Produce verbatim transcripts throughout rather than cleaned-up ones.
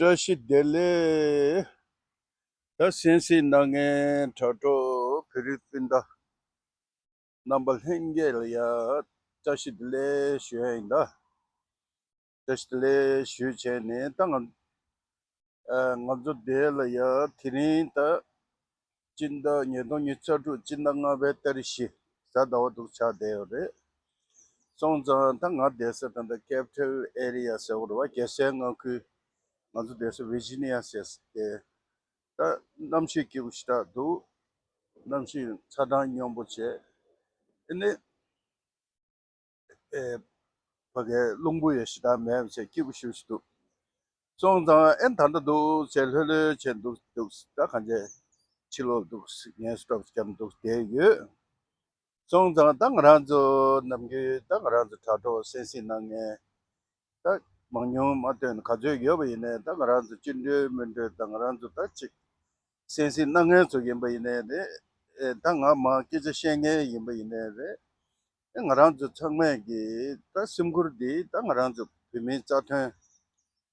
བཀྲ་ཤིས་བདེ་ལེགས། ད་གསན་གཟིགས་གནང་མཁན་དྲ་གྲོགས་བོད་རིགས་སྤུན་ཟླ་རྣམ་པ་ལྷན་རྒྱས་ལ་ཡ་བཀྲ་ཤིས་བདེ་ལེགས་ཞུ་ཡ་ཡིན་ད། བཀྲ་ཤིས་བདེ་ལེགས་ཞུས་བྱས་ནས་ད་ང་ཨ་ང་ཚོ་འདི་ལ་ཡ་དེ་རིང་ད་སྤྱི་ཟླ་ཉིས་སྟོང་ཉི་ཤུ་རྩ་དྲུག་སྤྱི་ཟླ་ལྔ་པའི་ཏ་རིག་བཞི་གཟའ་ཟླ་བ་འདུག་ཆགས་བསྡད་ཡོད་རེད། སོང་ཙང་ད་ང་བསྡད་ས་ད་ལྟ་Capital Area ཟེར་བ་རེད་བ། རྒྱལ་སའི་མངའ་ཁུལ། ང་ཚོ་བསྡད་ས་Virginia ཟེར་ས་དེ། ད་གནམ་གཤིས་སྐྱིད་པོ་ཞེ་དྲག་འདུག་གནམ་གཤིས་ཚ་གྲང་སྙོམས་པོ་བྱས། ཨ་ནི་ཨེ་ཕ་གའི་རླུང་བུ་ཡང་ཞེ་དྲག་མེད་པ་བྱས་སྐྱིད་པོ་ཞེ་པོ་ཞིག་འདུག་སོང་ཙང་ཨེ་ད་ལྟ་འདུག་བྱས་ལྷོད་ལྷོད་བྱས་འདུག་འདུག་ད་གང་བྱས་ཕྱི་ལོགས་འདུག་ངལ་གསོ་འདྲ་བོ་བརྒྱབ་འདུག་བསྡད་ཡོད། སོང་ཙང་ད་ང་རང་ཚོ་ནམ་རྒྱུན་ད་ང་རང་ཚོ་དྲ་གྲོགས་གསན་གཟིགས་གནང་མཁན་ད་མང་ཉུང་མ་ལྟོས་ནས་ག་ཚོད་ཡོད་པ་ཡིན་ནའི་ད་ང་རང་ཚོ་བཅིངས་འགྲོལ་མི་འགྲོལ་ད་ང་རང་ཚོ་ད་ཅིག་གསན་གཟིགས་གནང་མཁན་ཚོ་ཡིན་པ་ཡིན་ནའི་རེད། ཨེ་ད་ང་མ་སྐད་ཆ་བཤད་མཁན་ཡིན་པ་ཡིན་ནའི་རེད། ཨེ་ང་རང་ཚོ་ཚང་མས་ཀྱི་ད་སེམས་ཁུར་འདི་ད་ང་རང་ཚོ་བོད་མིའི་རྩ་དོན་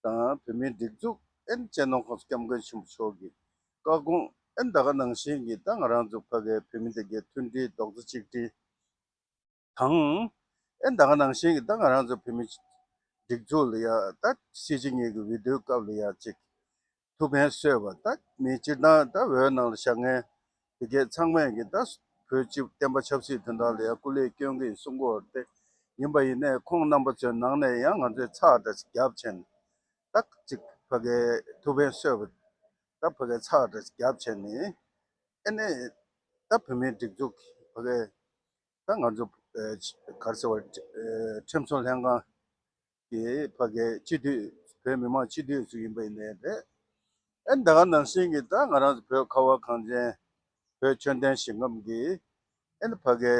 དང་བོད་མིའི་སྒྲིག་འཛུགས་ཨེ་སྤྱི་ནོར་༸གོང་ས་༸སྐྱབས་མགོན་ཆེན་པོ་མཆོག་གི་བཀའ་དགོངས་ཨེ་ད་ག་ནང་བཞིན་གྱི་ད་ང་རང་ཚོ་ཕ་གའི་བོད་མི་དེ་གའི་མཐུན་སྒྲིལ་རྡོག་རྩ་གཅིག་སྒྲིལ་དང་། ཨེ་ད་ག་ནང་བཞིན་གྱི་ད་ང་རང་ཚོ་བོད་མི་སྒྲིག་འཛུགས་ལ་ཡ་ད་སྲིད་སྤྱི་གཉིས་ཀྱི་འོས་བསྡུའི་སྐབས་ལ་ཡ་ཅིག་ཐུགས་ཕན་གསོས་པ་ད་མི་སྤྱིར་བཏང་ད་འོས་ནང་ལ་བཞག་མཁན་དེ་གས་ཚང་མས་ཀྱི་ད་བོད་སྤྱི་བསྟན་པ་ཆབ་སྲིད་དོན་དག་ལ་ཡ་སྐུ་ལས་སྐྱོན་གྱི་གསུང་གི་ཡོད་རེད། ཡིན་པ་ཡིན་ནའི་ཁོང་རྣམ་པ་ཚོའི་ནང་ནས་ཡང་ང་ཚོས་ཚགས་འདྲ་ཞིག་བརྒྱབ་བྱས་ནས་ད་ཅིག་ཕ་གའི་ཐུགས་ཕན་གསོས་པ་ད་ཕ་གའི་ཚགས་འདྲ་ཞིག་བརྒྱབ་བྱས་ནས་ཨེ་ནས་ད་བོད་མིའི་སྒྲིག་འཛུགས་ཀྱི་ཕ་གའི་ད་ང་ཚོ་ཨེ་ག་རེ་ཟེར་བ་ཨེ་ཁྲིམས་སྲུང་ལྷན་ཁང་གི་ཕ་གའི་སྤྱི་འཐུས་བོད་མི་མང་སྤྱི་འཐུས་སུ་ཡིན་པ་ཡིན་ནའི་རེད། ཨེ་ད་ག་ནང་བཞིན་གྱི་ད་ང་རང་ཚོ་བོད་ཁ་བ་གངས་ཅན་བོད་ཆོས་ལྡན་ཞིང་ཁམས་ཀྱི་ཨེ་ཕ་གའི་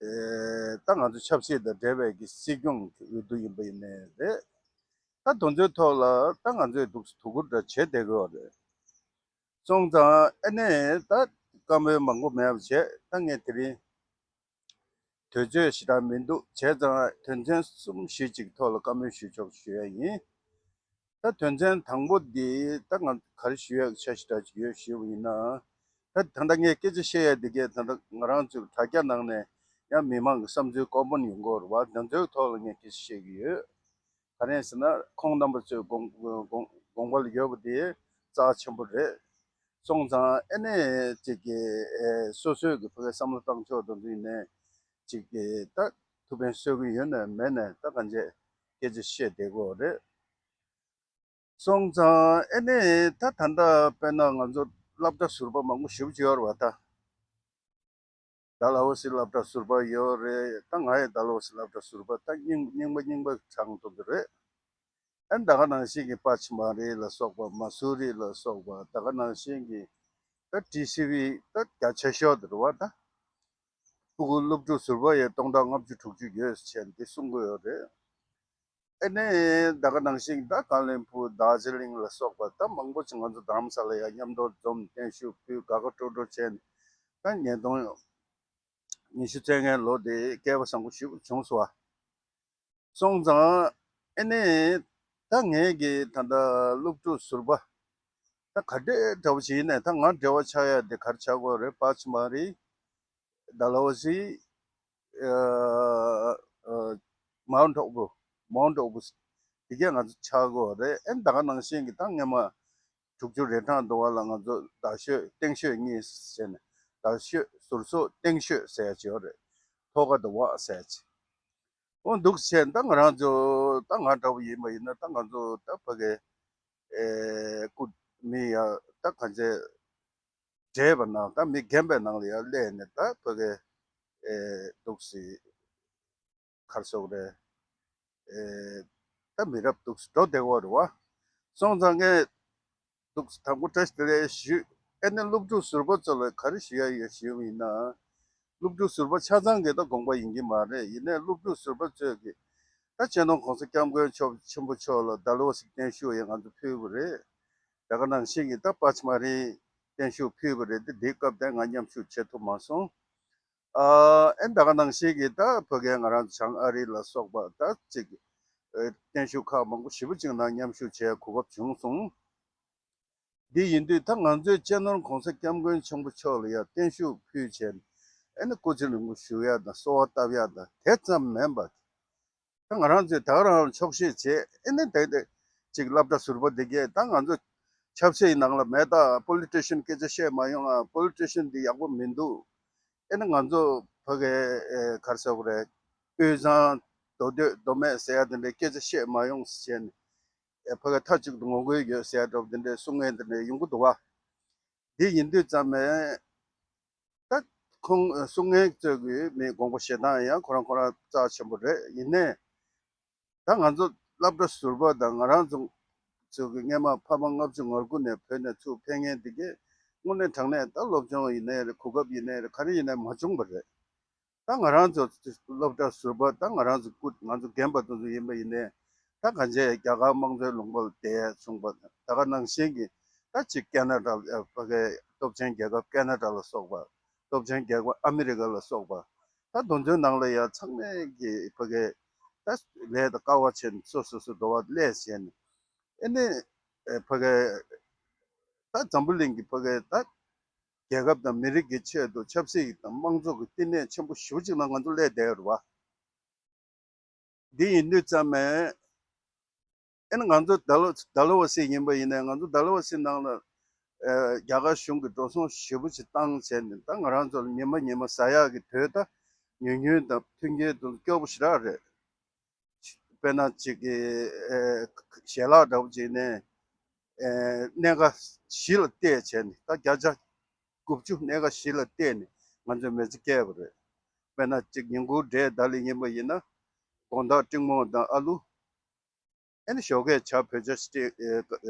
ཨེ་ད་ང་ཚོ་ཆབ་སྲིད་དང་འབྲེལ་བའི་གི་སྲིད་སྐྱོང་གི་འོས་བསྡུ་ཡིན་པ་ཡིན་ནའི་རེད། ད་དེ་ཚོའི་ཐོག་ལ་ད་ང་ཚོས་འདུག་སེ་དོ་ཁུར་འདྲ་བྱེད་བསྡད་དགོས་པ་རེད། སོང་ཙང་ཨ་ནི་ད་བཀའ་མོལ་མང་པོ་མེད་པ་བྱས་ད་ངས་དེ་རིང་དུས་ཚོད་ཞེ་དྲག་མི་འདུག་བྱས་ཙང་དོན་ཚན་གསུམ་བཞི་ཅིག་ཐོག་ལ་བཀའ་མོལ་ཞུ་ཆོག་ཞུ་ཡ་ཡིན། ད་དོན་ཚན་དང་པོ་འདི་ད་ང་ག་རེ་ཞུ་ཡ་ཆ་ཞེ་དྲག་ཅིག་ཡོད་ཞུས་པ་ཡིན་ན། ད་ད་ལྟ་ངས་སྐད་ཆ་བཤད་ཡ་འདི་གས་ད་ལྟ་ང་རང་ཚོའི་དྲ་རྒྱ་ནང་ནས་ཡང་མི་མང་གི་བསམ་ཚུལ་ཀོ་མན་ཡོང་གི་ཡོད་རེད་བ། དེ་ཚོའི་ཐོག་ལ་ངས་སྐད་ཆ་བཤད་ཀྱི་ཡོད། ག་རེ་ཟེར་ན་ཁོང་རྣམ་པ་ཚོའི་དགོངས་དགོངས་དགོངས་པ་ལ་ཡོད་པ་དེ་རྩ་ཆེན་པོ་རེད། སོང་ཙང་ཨ་ནི་ཅིག་གི་ཨེ་སོ་སོའི་གི་ཕ་གི་བསམ་བློ་བཏང་ཕྱོགས་དང་འདི་ནས་ཅིག་གི་ད་ཐུགས་ཕན་གསོས་ཀྱི་ཡོད་ནའི་མེད་ནའི་ད་གང་བྱས་སྐད་ཆ་བཤད་བསྡད་དགོས་རེད། སོང་ཙང་ཨ་ནི་ད་ད་ལྟ་དཔེར་ན་ང་ཚོ་སློབ་གྲྭ་ཟུར་པ་མང་པོ་ཞེ་པོ་ཅིག་ཡོད་རེད་བ་ད། ཌལ་ཧོ་སི་སློབ་གྲྭ་ཟུར་པ་ཡོད་རེད། ད་ང་ཡི་ཌལ་ཧོ་སི་སློབ་གྲྭ་ཟུར་པ་ད་རྙིང་རྙིང་པ་རྙིང་པ་གྲངས་ཐུབ་ཀྱི་རེད། ཨ་ནི་ད་ག་ནང་བཞིན་གྱི་པ་ཆི་མ་རི་ལ་སོགས་པ་མ་སུ་རི་ལ་སོགས་པ་ད་ག་ནང་བཞིན་གྱི་ད་ཊི་སི་ཝི་ད་རྒྱ་ཆེ་ཤོས་དེ་རེད་བ་ད། ཕྲུ་གུ་སློབ་ཕྲུག་ཟུར་པ་ཡི་སྟོང་ཕྲག་ལྔ་བཅུ་དྲུག་ཅུ་ཡོད་ཟེར་འདི་གསུང་གི་ཡོད་རེད། ཨ་ནི་ད་ག་ནང་བཞིན་ད་ཀ་ལོན་སྦུག་དར་ཇི་ལིང་ལ་སོགས་པ་ད་མང་པོ་ཅིག་ང་ཚོ་རྡ་རམ་ས་ལ་ཡ་མཉམ་དུ་འཛོམས་བརྟན་བཞུགས་ཕུལ་དགའ་དགའ་སྤྲོ་སྤྲོ་བྱས་ནས་ད་ཉིས་སྟོང་ཉི་ཤུ་རྩ་ལྔའི་ལོ་དེ་སྐལ་བ་བཟང་པོ་ཞིག་བྱུང་སོང་བ། སོང་ཙང་ཨ་ནི་ད་ངས་ཀྱི་ད་ལྟ་སློབ་ཕྲུག་ཟུར་པ་ད་ག་འདྲས་འདྲ་བོ་ཞིག་ཡིན་ནའི་ད་ང་འབྲེལ་བ་ཆགས་ཡ་དེ་ག་རེ་ཆགས་དགོས་རེད། པ་ཆི་མ་རི། ཌལ་ཧོ་སི། ཨ་ཨ་མའུན་ཊི་ཨོ་བུ། མའུན་ཊི་ཨོ་བུ། དེ་གས་ང་ཚོ་ཆགས་དགོས་རེད། ཨེ་ད་ག་ནང་བཞིན་གྱི་ད་སྔོན་མ་དྲུག་ཅུ་རེ་གྲངས་འདུག་བ་ལ་ང་ཚོ་རྡ་ཤོད་སྟེང་ཤོད་གཉིས་ཟེར་ནས་རྡ་ཤོད་ཟུར་སོག་སྟེང་ཤོད་ཟེར་ཡ་ཅིག་ཡོད་རེད། ཐོག་ཁ་དུ་བ་ཟེར་ཡ་ཅིག་འོ་འདུག་བྱས་ད་ང་རང་ཚོ་ད་ང་འདྲ་བོ་ཡིན་པ་ཡིན་ན་ད་ང་ཚོ་ད་ཕ་གི་ཨེ་སྐུ་མི་ཡ་ད་ག་ཚད་བགྲེས་པ་ནང་ད་མི་རྒན་པའི་ནང་ལ་ཡར་སླེབས་ནས་ད་ཕ་གི་ཨེ་འདུག་སེ་ག་རེ་ཟེར་དགོས་རེད། ཨེ་ད་མི་རབས་འདུག་སེ་འགྲོ་བསྡད་ཡོད་རེད་བ། སོང་ཙང་ངས་འདུག་སེ་དང་པོ་བཀྲ་ཤིས་བདེ་ལེགས་ཞུ། ཨེ་ནས་སློབ་ཕྲུག་ཟུར་པ་ཚོ་ལ་ག་རེ་ཞུ་ཡ་ཡོད་ཞུས་པ་ཡིན་ན། སློབ་ཕྲུག་ཟུར་པ་ཆ་ཚང་གི་ད་དགོངས་པ་ཡིན་གྱི་མ་རེད། ཡིན་ནའི་སློབ་ཕྲུག་ཟུར་པ་ཚོས་ཀྱི་ད་སྤྱི་ནོར་གོང་ས་སྐྱབས་མགོན་མཆོག་ཆེན་པོ་མཆོག་ལ་ཌལ་ཧོ་སི་བརྟན་བཞུགས་ཡང་ང་ཚོ་ཕུལ་བ་རེད། ད་ག་ནང་བཞིན་གྱི་ད་པ་ཆི་མ་རི་བརྟན་བཞུགས་ཕུལ་བ་རེད། དེ་འདིའི་སྐབས་དེ་ང་མཉམ་ཞུགས་བྱེད་ཐུབ་མ་སོང་། ཨ་ཨེ་ད་ག་ནང་བཞིན་གྱི་ད་ཕ་གིའི་ང་རང་བྱང་ཨ་རི་ལ་སོགས་པ་ད་ཅིག་ ཨེ་བརྟན་བཞུགས་ཁག་མང་པོ་ཞེ་པོ་ཅིག་ནང་མཉམ་ཞུགས་བྱས་གོ་སྐབས་བྱུང་སོང་། འདི་ཡིན་དུས་ད་ང་ཚོས་སྤྱི་ནོར་༸གོང་ས་༸སྐྱབས་མགོན་ཆེན་པོ་མཆོག་ལ་ཡང་བརྟན་བཞུགས་ཕུལ་བྱས་ནས་ཨེ་ནི་སྐུ་ཚེ་རིང་པོ་བཞུགས་ཡག་དང་གསོལ་བ་བཏབ་ཡག་དང་དེ་ཙམ་མིན་པར། ད་ང་རང་ཚོས་ད་ག་རང་ལ་ཆོག་ཤེས་བྱས་ཨེ་ནི་ད་ད་ཅིག་སློབ་གྲྭ་ཟུར་པ་འདི་གས་ད་ང་ཚོ་ཆབ་སྲིད་ནང་ལ་མེད་ད། པོ་ལི་ཊི་ཤན་སྐད་ཆ་བཤད་མ་ཡོང་ཨ། པོ་ལི་ཊི་ཤན་འདི་ཡག་པོ་མི་འདུག་ཨེ་ནི་ང་ཚོ་ཕ་གི་ཨེ་ག་རེ་ཟེར་དགོས་རེད། དབུས་གཙང་མདོ་སྟོད་མདོ་སྨད་ཟེར་ཡ་དེ་འདྲའི་སྐད་ཆ་བཤད་མ་ཡོང་ཟེར་ནས་ཨེ་ཕ་གི་མཐའ་གཅིག་ཏུ་ངོ་རྒོལ་ཡོད་ཟེར་ཡ་འདྲ་པོ་དེ་འདྲའི་གསུང་མཁན་དེ་འདྲ་ཡོང་གི་འདུག་བ། འདི་ཡིན་དུས་ཙམ་ནས་ད་ཁོང་གསུང་མཁན་ཚོས་གི་མི་དགོངས་པ་བཞེས་སྟངས་ཡང་ཁོ་རང་ཁོ་རང་རྩ་ཆེན་པོ་རེད། ཡིན་ནའི་ད་ང་ཚོ་སློབ་གྲྭ་ཟུར་པ་དང་ང་རང་ཚོ་ཚོ་གི་སྔས་མ་ཕ་མ་ལྔ་བཅུ་ང་དགུ་ནས་བོད་ནས་ཚུར་ཕེབས་མཁན་འདི་གས་དངོས་གནས་དྲང་གནས་ད་སློབ་སྦྱོང་ཡིན་ནའི་རེད། གོ་སྐབས་ཡིན་ནའི་རེད། ག་རེ་ཡིན་ནའི་མ་བྱུང་བ་རེད། ད་ང་རང་ཚོ་སློབ་གྲྭ་ཟུར་པ་ད་ང་རང་ཚོ་སྐུ་ང་ཚོ་རྒན་པ་དེ་ཚོ་ཡིན་པ་ཡིན་ནའི་ད་གང་ཆེ་རྒྱ་གར་དམངས་གཙོའི་ལུང་པ་ལ་བསྡད་ཡ་བྱུང་བ་ད་ག་ནང་བཞིན་གྱི་ད་ཅིག་ཀེ་ན་ཌ་ལ་ཕ་གའི་སྟོབས་ཆེན་རྒྱལ་ཁབ་ཀེ་ན་ཌ་ལ་སོགས་པ། སྟོབས་ཆེན་རྒྱལ་ཁབ་ཨ་མི་རི་ཀ་ལ་སོགས་པ། ད་དེ་ཚོའི་ནང་ལ་ཡ་ཚང་མས་ཀྱི་ཕ་གའི་ད་ལས་དང་དཀའ་བ་བྱས་ནས་སོ་སོ་སོ་འགྲོ་བ་སླད་བྱས་ནས་ཨེ་ནི་ཕ་གའི་ད་འཛམ་བུ་གླིང་གི་ཕ་གའི་ད་རྒྱལ་ཁབ་དང་མི་རིགས་ཀྱི་ཆེད་དུ་ཆབ་སྲིད་དང་དམངས་གཙོ་གི་བསྟི་གནས་ཆེན་པོ་ཞེ་པོ་ཅིག་ནང་ང་ཚོ་སླེབས་བསྡད་ཡོད་རེད་བ། འདི་ཡིན་དུས་ཙམ་ནས་ཨེ་ནི་ང་ཚོ་ཌལ་ཌལ་ཧོ་སི་ཡིན་པ་ཡིན་ནའི་ང་ཚོ་ཌལ་ཧོ་སི་ནང་ལ་ཨེ་རྒྱ་གར་གཞུང་གིས་འགྲོ་སོང་ཞེ་པོ་ཅིག་བཏང་བྱས་ནས་ད་ང་རང་ཚོ་ལ་ཉི་མ་ཉི་མ་ཟ་ཡག་གི་དོད་ད་ཉུང་ཉུང་དང་མཐུན་རྐྱེན་དང་སྐྱོ་པོ་ཞེ་དྲག་རེད། དཔེར་ན་གཅིག་གི་ཨེ་ཞལ་ལག་འདྲ་པོ་བྱས་ནས་ཨེ་སྣེ་ཁ་བཞི་ལ་བལྟས་བྱས་ནས་ད་བརྒྱ་ཆ་དགུ་བཅུ་སྣེ་ཁ་བཞི་ལ་བལྟས་ནས་ང་ཚོས་མི་ཚེ་སྐྱེལ་བ་རེད། དཔེར་ན་གཅིག་ཉིན་གུང་འབྲས་ད་ལི་ཡིན་པ་ཡིན་ན་དགོང་དག་ཀྲིང་མོང་དང་ཨ་ལུ། ཨེ་ནི་ཞོགས་ཀས་ཇ་བོད་ཇ་སི་ཊི་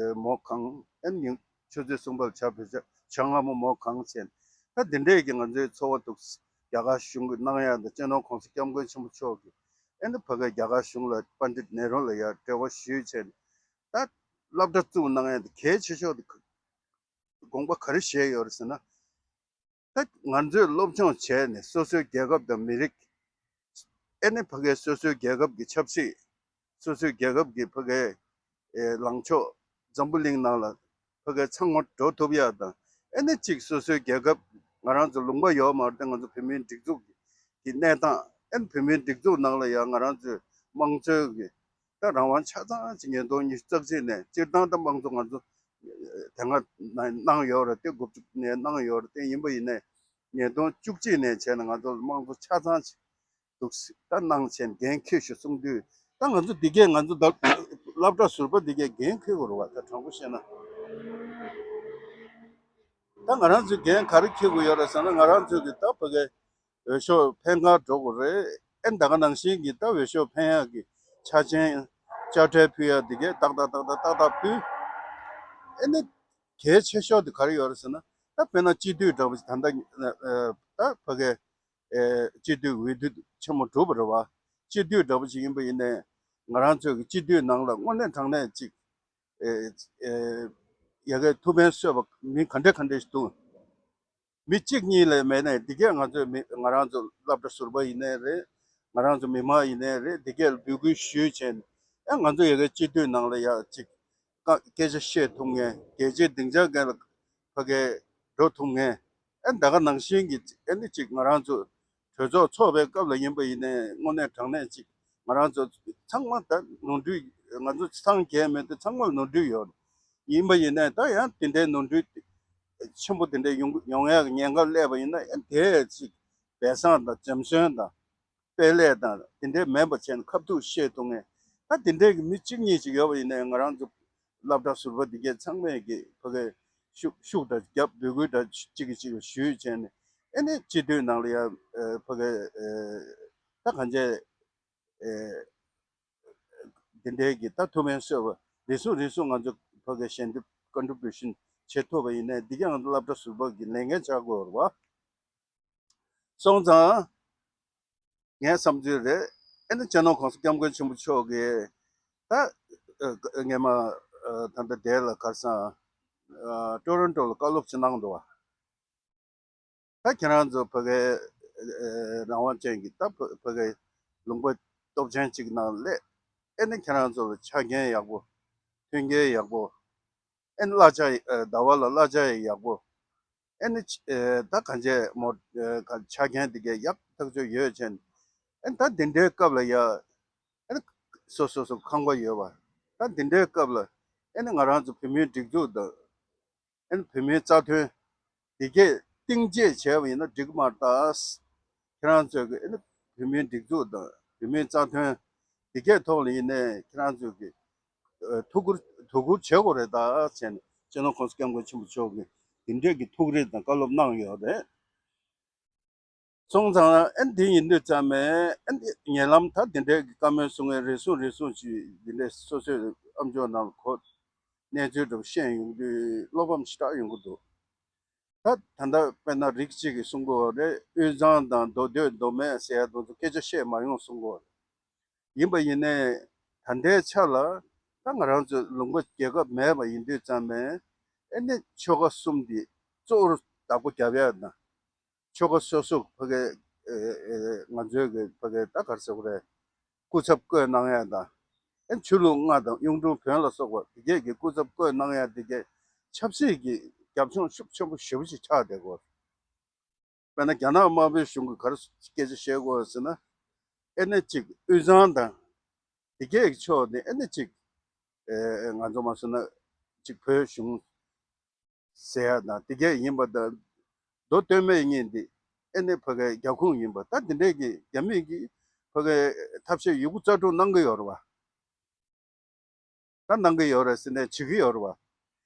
ཨེ་མོག་གང་། ཨེ་ནི་ཉིན་ཆུ་ཚོད་གསུམ་པར་ཇ་བོད་ཇ་ཇ་མངར་མོ་མོག་གང་བྱས་ནས་ད་འདི་འདྲས་ཀྱི་ང་ཚོའི་འཚོ་བ་འདུག་རྒྱ་གར་གཞུང་གིས་གནང་ཡག་དང་སྤྱི་ནོར་༸གོང་ས་༸སྐྱབས་མགོན་ཆེན་པོ་མཆོག་གིས་ཨེ་ནི་ཕ་གའི་རྒྱ་གར་གཞུང་ལ་པཎྜི་ཏ་ནེ་རུ་ལ་ཡར་འབྲེལ་བ་ཞུས་བྱས་ནས་ད་སློབ་གྲྭ་བཙུགས་གནང་ཡག་དེ་གལ་ཆེ་ཤོས་དེ་དགོངས་པ་ག་རེ་བཞེས་ཡོད་རེད་ཟེར་ན། ད་ང་ཚོས་སློབ་སྦྱོང་བྱས་ནས་སོ་སོའི་རྒྱལ་ཁབ་དང་མི་རིགས། ཨེ་ནི་ཕ་གའི་སོ་སོའི་རྒྱལ་ཁབ་ཀྱི་ཆབ་སྲིད། སོ་སོའི་རྒྱལ་ཁབ་ཀྱི་ཕ་གའི་ཨེ་ལངས་ཕྱོགས་འཛམ་བུ་གླིང་ནང་ལ་ཕ་གའི་ཚང་མ་འགྲོ་ཐུབ་ཡག་དང་ཨེ་ནི་གཅིག་སོ་སོའི་རྒྱལ་ཁབ་ང་རང་ཚོ་ལུང་པ་ཡོད་མ་རེད་དེ་ང་ཚོ་བོད་མིའི་སྒྲིག་འཛུགས་ཀྱི་གནས་སྟངས་ཨེ་ནི་བོད་མིའི་སྒྲིག་འཛུགས་ནང་ལ་ཡང་ང་རང་ཚོའི་དམངས་གཙོའི་གི་ད་རང་དབང་ཆ་ཚང་ཅིག་ཉིས་སྟོང་ཉི་ཤུ་རྩ་གཅིག་ནས་སྤྱིར་བཏང་ད་དམངས་གཙོ་ང་ཚོ་དེ་སྔ་གནང་ཡོད་རེད་དེ་དགུ་བཅུ་ནས་གནང་ཡོད་རེད་དེ་ཡིན་པ་ཡིན་ནའི་ཉིས་སྟོང་བཅུ་གཅིག་ནས་བྱས་ནས་ང་ཚོ་དམངས་གཙོ་ཆ་ཚང་ཅིག་འདུག་ད་གནང་བྱས་འགན་འཁྱེར་ཞུ་གསུང་དུས་ད་ང་ཚོ་འདི་གས་ང་ཚོ་ད་སློབ་གྲྭ་ཟུར་པ་འདི་གས་འགན་འཁྱེར་དགོས་རེད་བ། ད་དྲང་པོ་བཤད་ན་ད་ང་རང་ཚོས་འགན་ག་རེ་འཁྱེར་དགོས་ཡོད་རེད་ཟེར་ན་ང་རང་ཚོས་གི་ད་ཕ་གའི་འོས་ཤོག་འཕེན་གར་འགྲོ་དགོས་རེད། ཨེ་ད་ག་ནང་བཞིན་གྱི་ད་འོས་ཤོག་འཕེན་ཡག་གི་ཆ་ཆེན་དཔྱ་ཁྲལ་ཕུལ་ཡག་འདི་གས་ཏག་ཏག་ཏག་ཏག་ཏག་ཏག་ཕུལ། ཨེ་ནི་གལ་ཆེ་ཤོས་དེ་ག་རེ་ཡོད་རེད་ཟེར་ན་ད་དཔེར་ན་སྤྱི་འཐུས་འདྲ་པོ་ཞིག་ད་ལྟ་ད་ཕ་གའི་སྤྱི་འཐུས་འོས་བསྡུ་ཆེན་མོ་གྲུབ་པ་རེད་བ། སྤྱི་འཐུས་འདྲ་པོ་ཞིག་ཡིན་པ་ཡིན་ནའི་ང་རང་ཚོའི་གི་སྤྱི་འཐུས་ནང་ལ་དངོས་གནས་དྲང་གནས་ཅིག་ཡ་གའི་ཐུགས་ཕན་གསོས་པ་མི་ག་འདྲ་ག་འདྲ་ཞིག་འདུག་མི་གཅིག་གཉིས་ལས་མེད་ནས་འདི་གས་ང་ཚོའི་མི་ང་རང་ཚོ་སློབ་གྲྭ་ཟུར་པ་ཡིན་ནའི་རེད། ང་རང་ཚོ་མི་མང་ཡིན་ནའི་རེད། འདི་གས་ལ་འབོད་སྐུལ་ཞུས་བྱས་ནས་ཨ་ང་ཚོ་ཡ་གའི་སྤྱི་འཐུས་ནང་ལ་ཡ་ཅིག་ཀ་སྐད་ཆ་བཤད་ཐུབ་མཁན་རྒྱལ་སྤྱིའི་སྡིངས་ཆ་སྒང་ལ་ཕ་གའི་འགྲོ་ཐུབ་མཁན་ཨ་ད་ག་ནང་བཞིན་གྱི་ཨ་ནི་ཅིག་ང་རང་ཚོ་གྲོས་ཚོགས་ཚོགས་པའི་སྐབས་ལ་ཡིན་པ་ཡིན་ནའི་དངོས་གནས་དྲང་གནས་ཅིག་ང་རང་ཚོ་ཚང་མ་ད་ནོར་འཁྲུལ་ང་ཚོ་སངས་རྒྱས་མེད་དུས་ཚང་མ་ལ་ནོར་འཁྲུལ་ཡོད། ཡིན་པ་ཡིན་ནའི་ད་ཡང་དེ་འདྲའི་ནོར་འཁྲུལ་ཆེན་པོ་དེ་འདྲའི་ཡོང་ཡོང་ཡག་གི་ཉེན་ཁ་སླེབས་པ་ཡིན་ན་ཡང་དེ་ཅིག་སྦས་གསང་དང་འཛེམ་ཟོན་དང་དཔེ་ལས་དང་དེ་འདྲའི་མེད་པ་བྱས་ནས་ཁ་ཐུག་བཤད་ཐུབ་མཁན་ད་དེ་འདྲའི་གི་མི་གཅིག་གཉིས་ཅིག་ཡོད་པ་ཡིན་ནའི་ང་རང་ཚོ་སློབ་གྲྭ་ཟུར་པ་འདི་གས་ཚང་མས་གི་ཕ་གའི་ཤུགས་ཤུགས་དང་རྒྱབ་འབོད་སྐུལ་དང་གཅིག་གིས་གཅིག་ལ་ཞུས་བྱས་ནས་ཨེ་ནས་སྤྱི་འཐུས་ནང་ལ་ཡང་ཕ་གའི་ད་གང་བྱས། དེ་འདྲའི་གི་ད་ཐུགས་ཕན་གསོས་པ་རེ་ཟུང་རེ་ཟུང་ང་ཚོ་ཕ་གི་ཞལ་འདེབས་ཀོན་ཊི་བུ་ཤན་བྱེད་ཐུབ་པ་ཡིན་ནའི་འདི་ག་ང་ཚོ་སློབ་གྲྭ་ཟུར་པ་གི་ལས་འགན་ཆགས་དགོས་རེད་བ། སོང་ཙང་ངའི་བསམ་ཚུལ་རེད། ཨེ་ནི་སྤྱི་ནོར་༸གོང་ས་༸སྐྱབས་མགོན་ཆེན་པོ་མཆོག་གིས་ད་སྔས་མ་ད་ལྟ་དེ་ལ་གར་སང་ཊོ་རོན་ཊོ་ལ་བཀའ་སློབ་ཅིག་གནང་འདུག་བ། ད་ཁྱེད་རང་ཚོ་ཕ་གའི་རང་དབང་ཅན་གྱི་ད་ཕ་གའི་ལུང་པ་སྟོབས་ཆེན་གཅིག་ནང་སླེབས། ཨེ་ནི་ཁྱེད་རང་ཚོ་ལ་ཆ་རྐྱེན་ཡག་པོ། མཐུན་རྐྱེན་ཡག་པོ། ཨེ་ནི་གླ་ཆ་ཡི་ཨ་ཟླ་བ་ལ་གླ་ཆ་ཡི་ཡག་པོ། ཨེ་ནི་ཆ་ཨེ་ད་གང་བྱས་མོ་ཨེ་ག་ཆ་རྐྱེན་དེ་གས་ཡག་ཐག་ཆོད་ཡོད་བྱས་ནས། ཨེ་ནི་ད་འདི་འདྲའི་སྐབས་ལ་ཡ། ཨེ་ནི་སོ་སོ་སོ་ཁང་པ་ཡོད་པ། ད་འདི་འདྲའི་སྐབས་ལ་ཨེ་ནི་ང་རང་ཚོ་བོད་མིའི་སྒྲིག་འཛུགས་དང་། ཨེ་ནི་བོད་མིའི་རྩ་དོན་འདི་གས་གཏིང་བརྗེད་བྱས་པ་ཡིན་ན་འགྲིག་གི་མ་རེད་ད། ཁྱེད་རང་ཚོས་ཀྱི་ཨེ་ནི་བོད་མིའི་སྒྲིག་འཛུགས་དང་བོད་མིའི་རྩ་དོན་འདི་གས་ཐོག་ལ་ཡིན་ནའི་ཁྱེད་རང་ཚོས་ཀྱི་ཨ་ཐུགས་ཁུར་ཐུགས་ཁུར་བྱེད་དགོས་རེད་ད་བྱས་ནས་སྤྱི་ནོར་༸གོང་ས་༸སྐྱབས་མགོན་ཆེན་པོ་མཆོག་གིས་འདི་འདྲས་ཀྱི་ཐུགས་རེ་དང་བཀའ་སློབ་གནང་ཡོད་རེད། སོང་ཙང་ཨ་འདི་ཡིན་དུས་ཙམ་ནས་ཨ་འདི་ཉེ་ལམ་ད་འདི་འདྲའི་གི་བཀའ་མོལ་གསུང་མཁན་རེ་ཟུང་རེ་ཟུང་ཅིག་འདི་འདྲའི་སོ་སོའི་ཨམ་ཅོག་ནང་ལ་གོ་གནས་ཚུལ་འདྲ་བོ་བཤད་ཡོང་དུས་བློ་ཕམ་ཞེ་དྲག་ཡོང་གི་འདུག་ད་ད་ལྟ་དཔེར་ན་རིགས་གཅིག་གིས་གསུང་གི་ཡོད་རེད། དབུས་གཙང་དང་མདོ་སྟོད་མདོ་སྨད་ཟེར་ཡ་དེ་ཚོ་སྐད་ཆ་བཤད་མ་ཡོང་གསུང་གི་ཡོད་རེད། ཡིན་པ་ཡིན་ནའི་ད་ལྟའི་ཆ་ལ་ད་ང་རང་ཚོའི་ལུང་པ་རྒྱལ་ཁབ་མེད་པ་ཡིན་དུས་ཙམ་ནས་ཨེ་ནི་ཆོལ་ཁ་གསུམ་འདི་གཙོ་བོར་བདག་པོ་རྒྱབ་ཡ་དང་། ཆོལ་ཁ་སོ་སོ་ཕ་གི་ཨེ་ཨེ་ང་ཚོའི་གི་ཕ་གི་ད་ག་རེ་ཟེར་དགོས་རེད། སྐུ་ཚབ་བསྐོས་གནང་ཡ་དང་། ཨེ་ཆོས་ལུགས་ལྔ་དང་གཡུང་དྲུང་བོན་ལ་སོགས་པ་དེ་གས་ཀྱི་སྐུ་ཚབ་བསྐོས་གནང་ཡ་དེ་གས་ཆབ་སྲིད་ཀྱི་རྒྱབ་ལྗོངས་ཤུགས་ཆེན་པོ་ཞེ་པོ་ཞིག་ཆགས་བསྡད་ཀྱི་ཡོད། དཔེར་ན་རྒྱ་ནག་དམར་པོའི་གཞུང་གིས་ག་རེ་སྐད་ཆ་བཤད་ཀྱི་ཡོད་ཟེར་ན། ཨེ་ནི་གཅིག་དབུས་གཙང་དང་དེ་གས་ཀྱི་ཕྱོགས་ནས་ཨེ་ནི་གཅིག་ཨེ་ང་ཚོ་མ་སོང་ན་གཅིག་བོད་གཞུང་ཟེར་ཡ་དང་དེ་གས་ཡིན་པ་དང་། མདོ་སྟོད་སྨད་གཉིས་འདི་ཨེ་ནི་ཕ་གའི་རྒྱབ་ཁུངས་ཡིན་པ། ད་དེ་འདྲས་ཀྱི་རྒྱ་མི་གིས་ཕ་གའི་ཐབས་ཤེས་ཡོད་རྒུ་རྩལ་སྤྲུགས་གནང་གི་ཡོད་རེད་བ། ད་གནང་གི་ཡོད་རེད་ཟེར་ནས་བྱེད་ཀྱི་ཡོད་རེད་བ།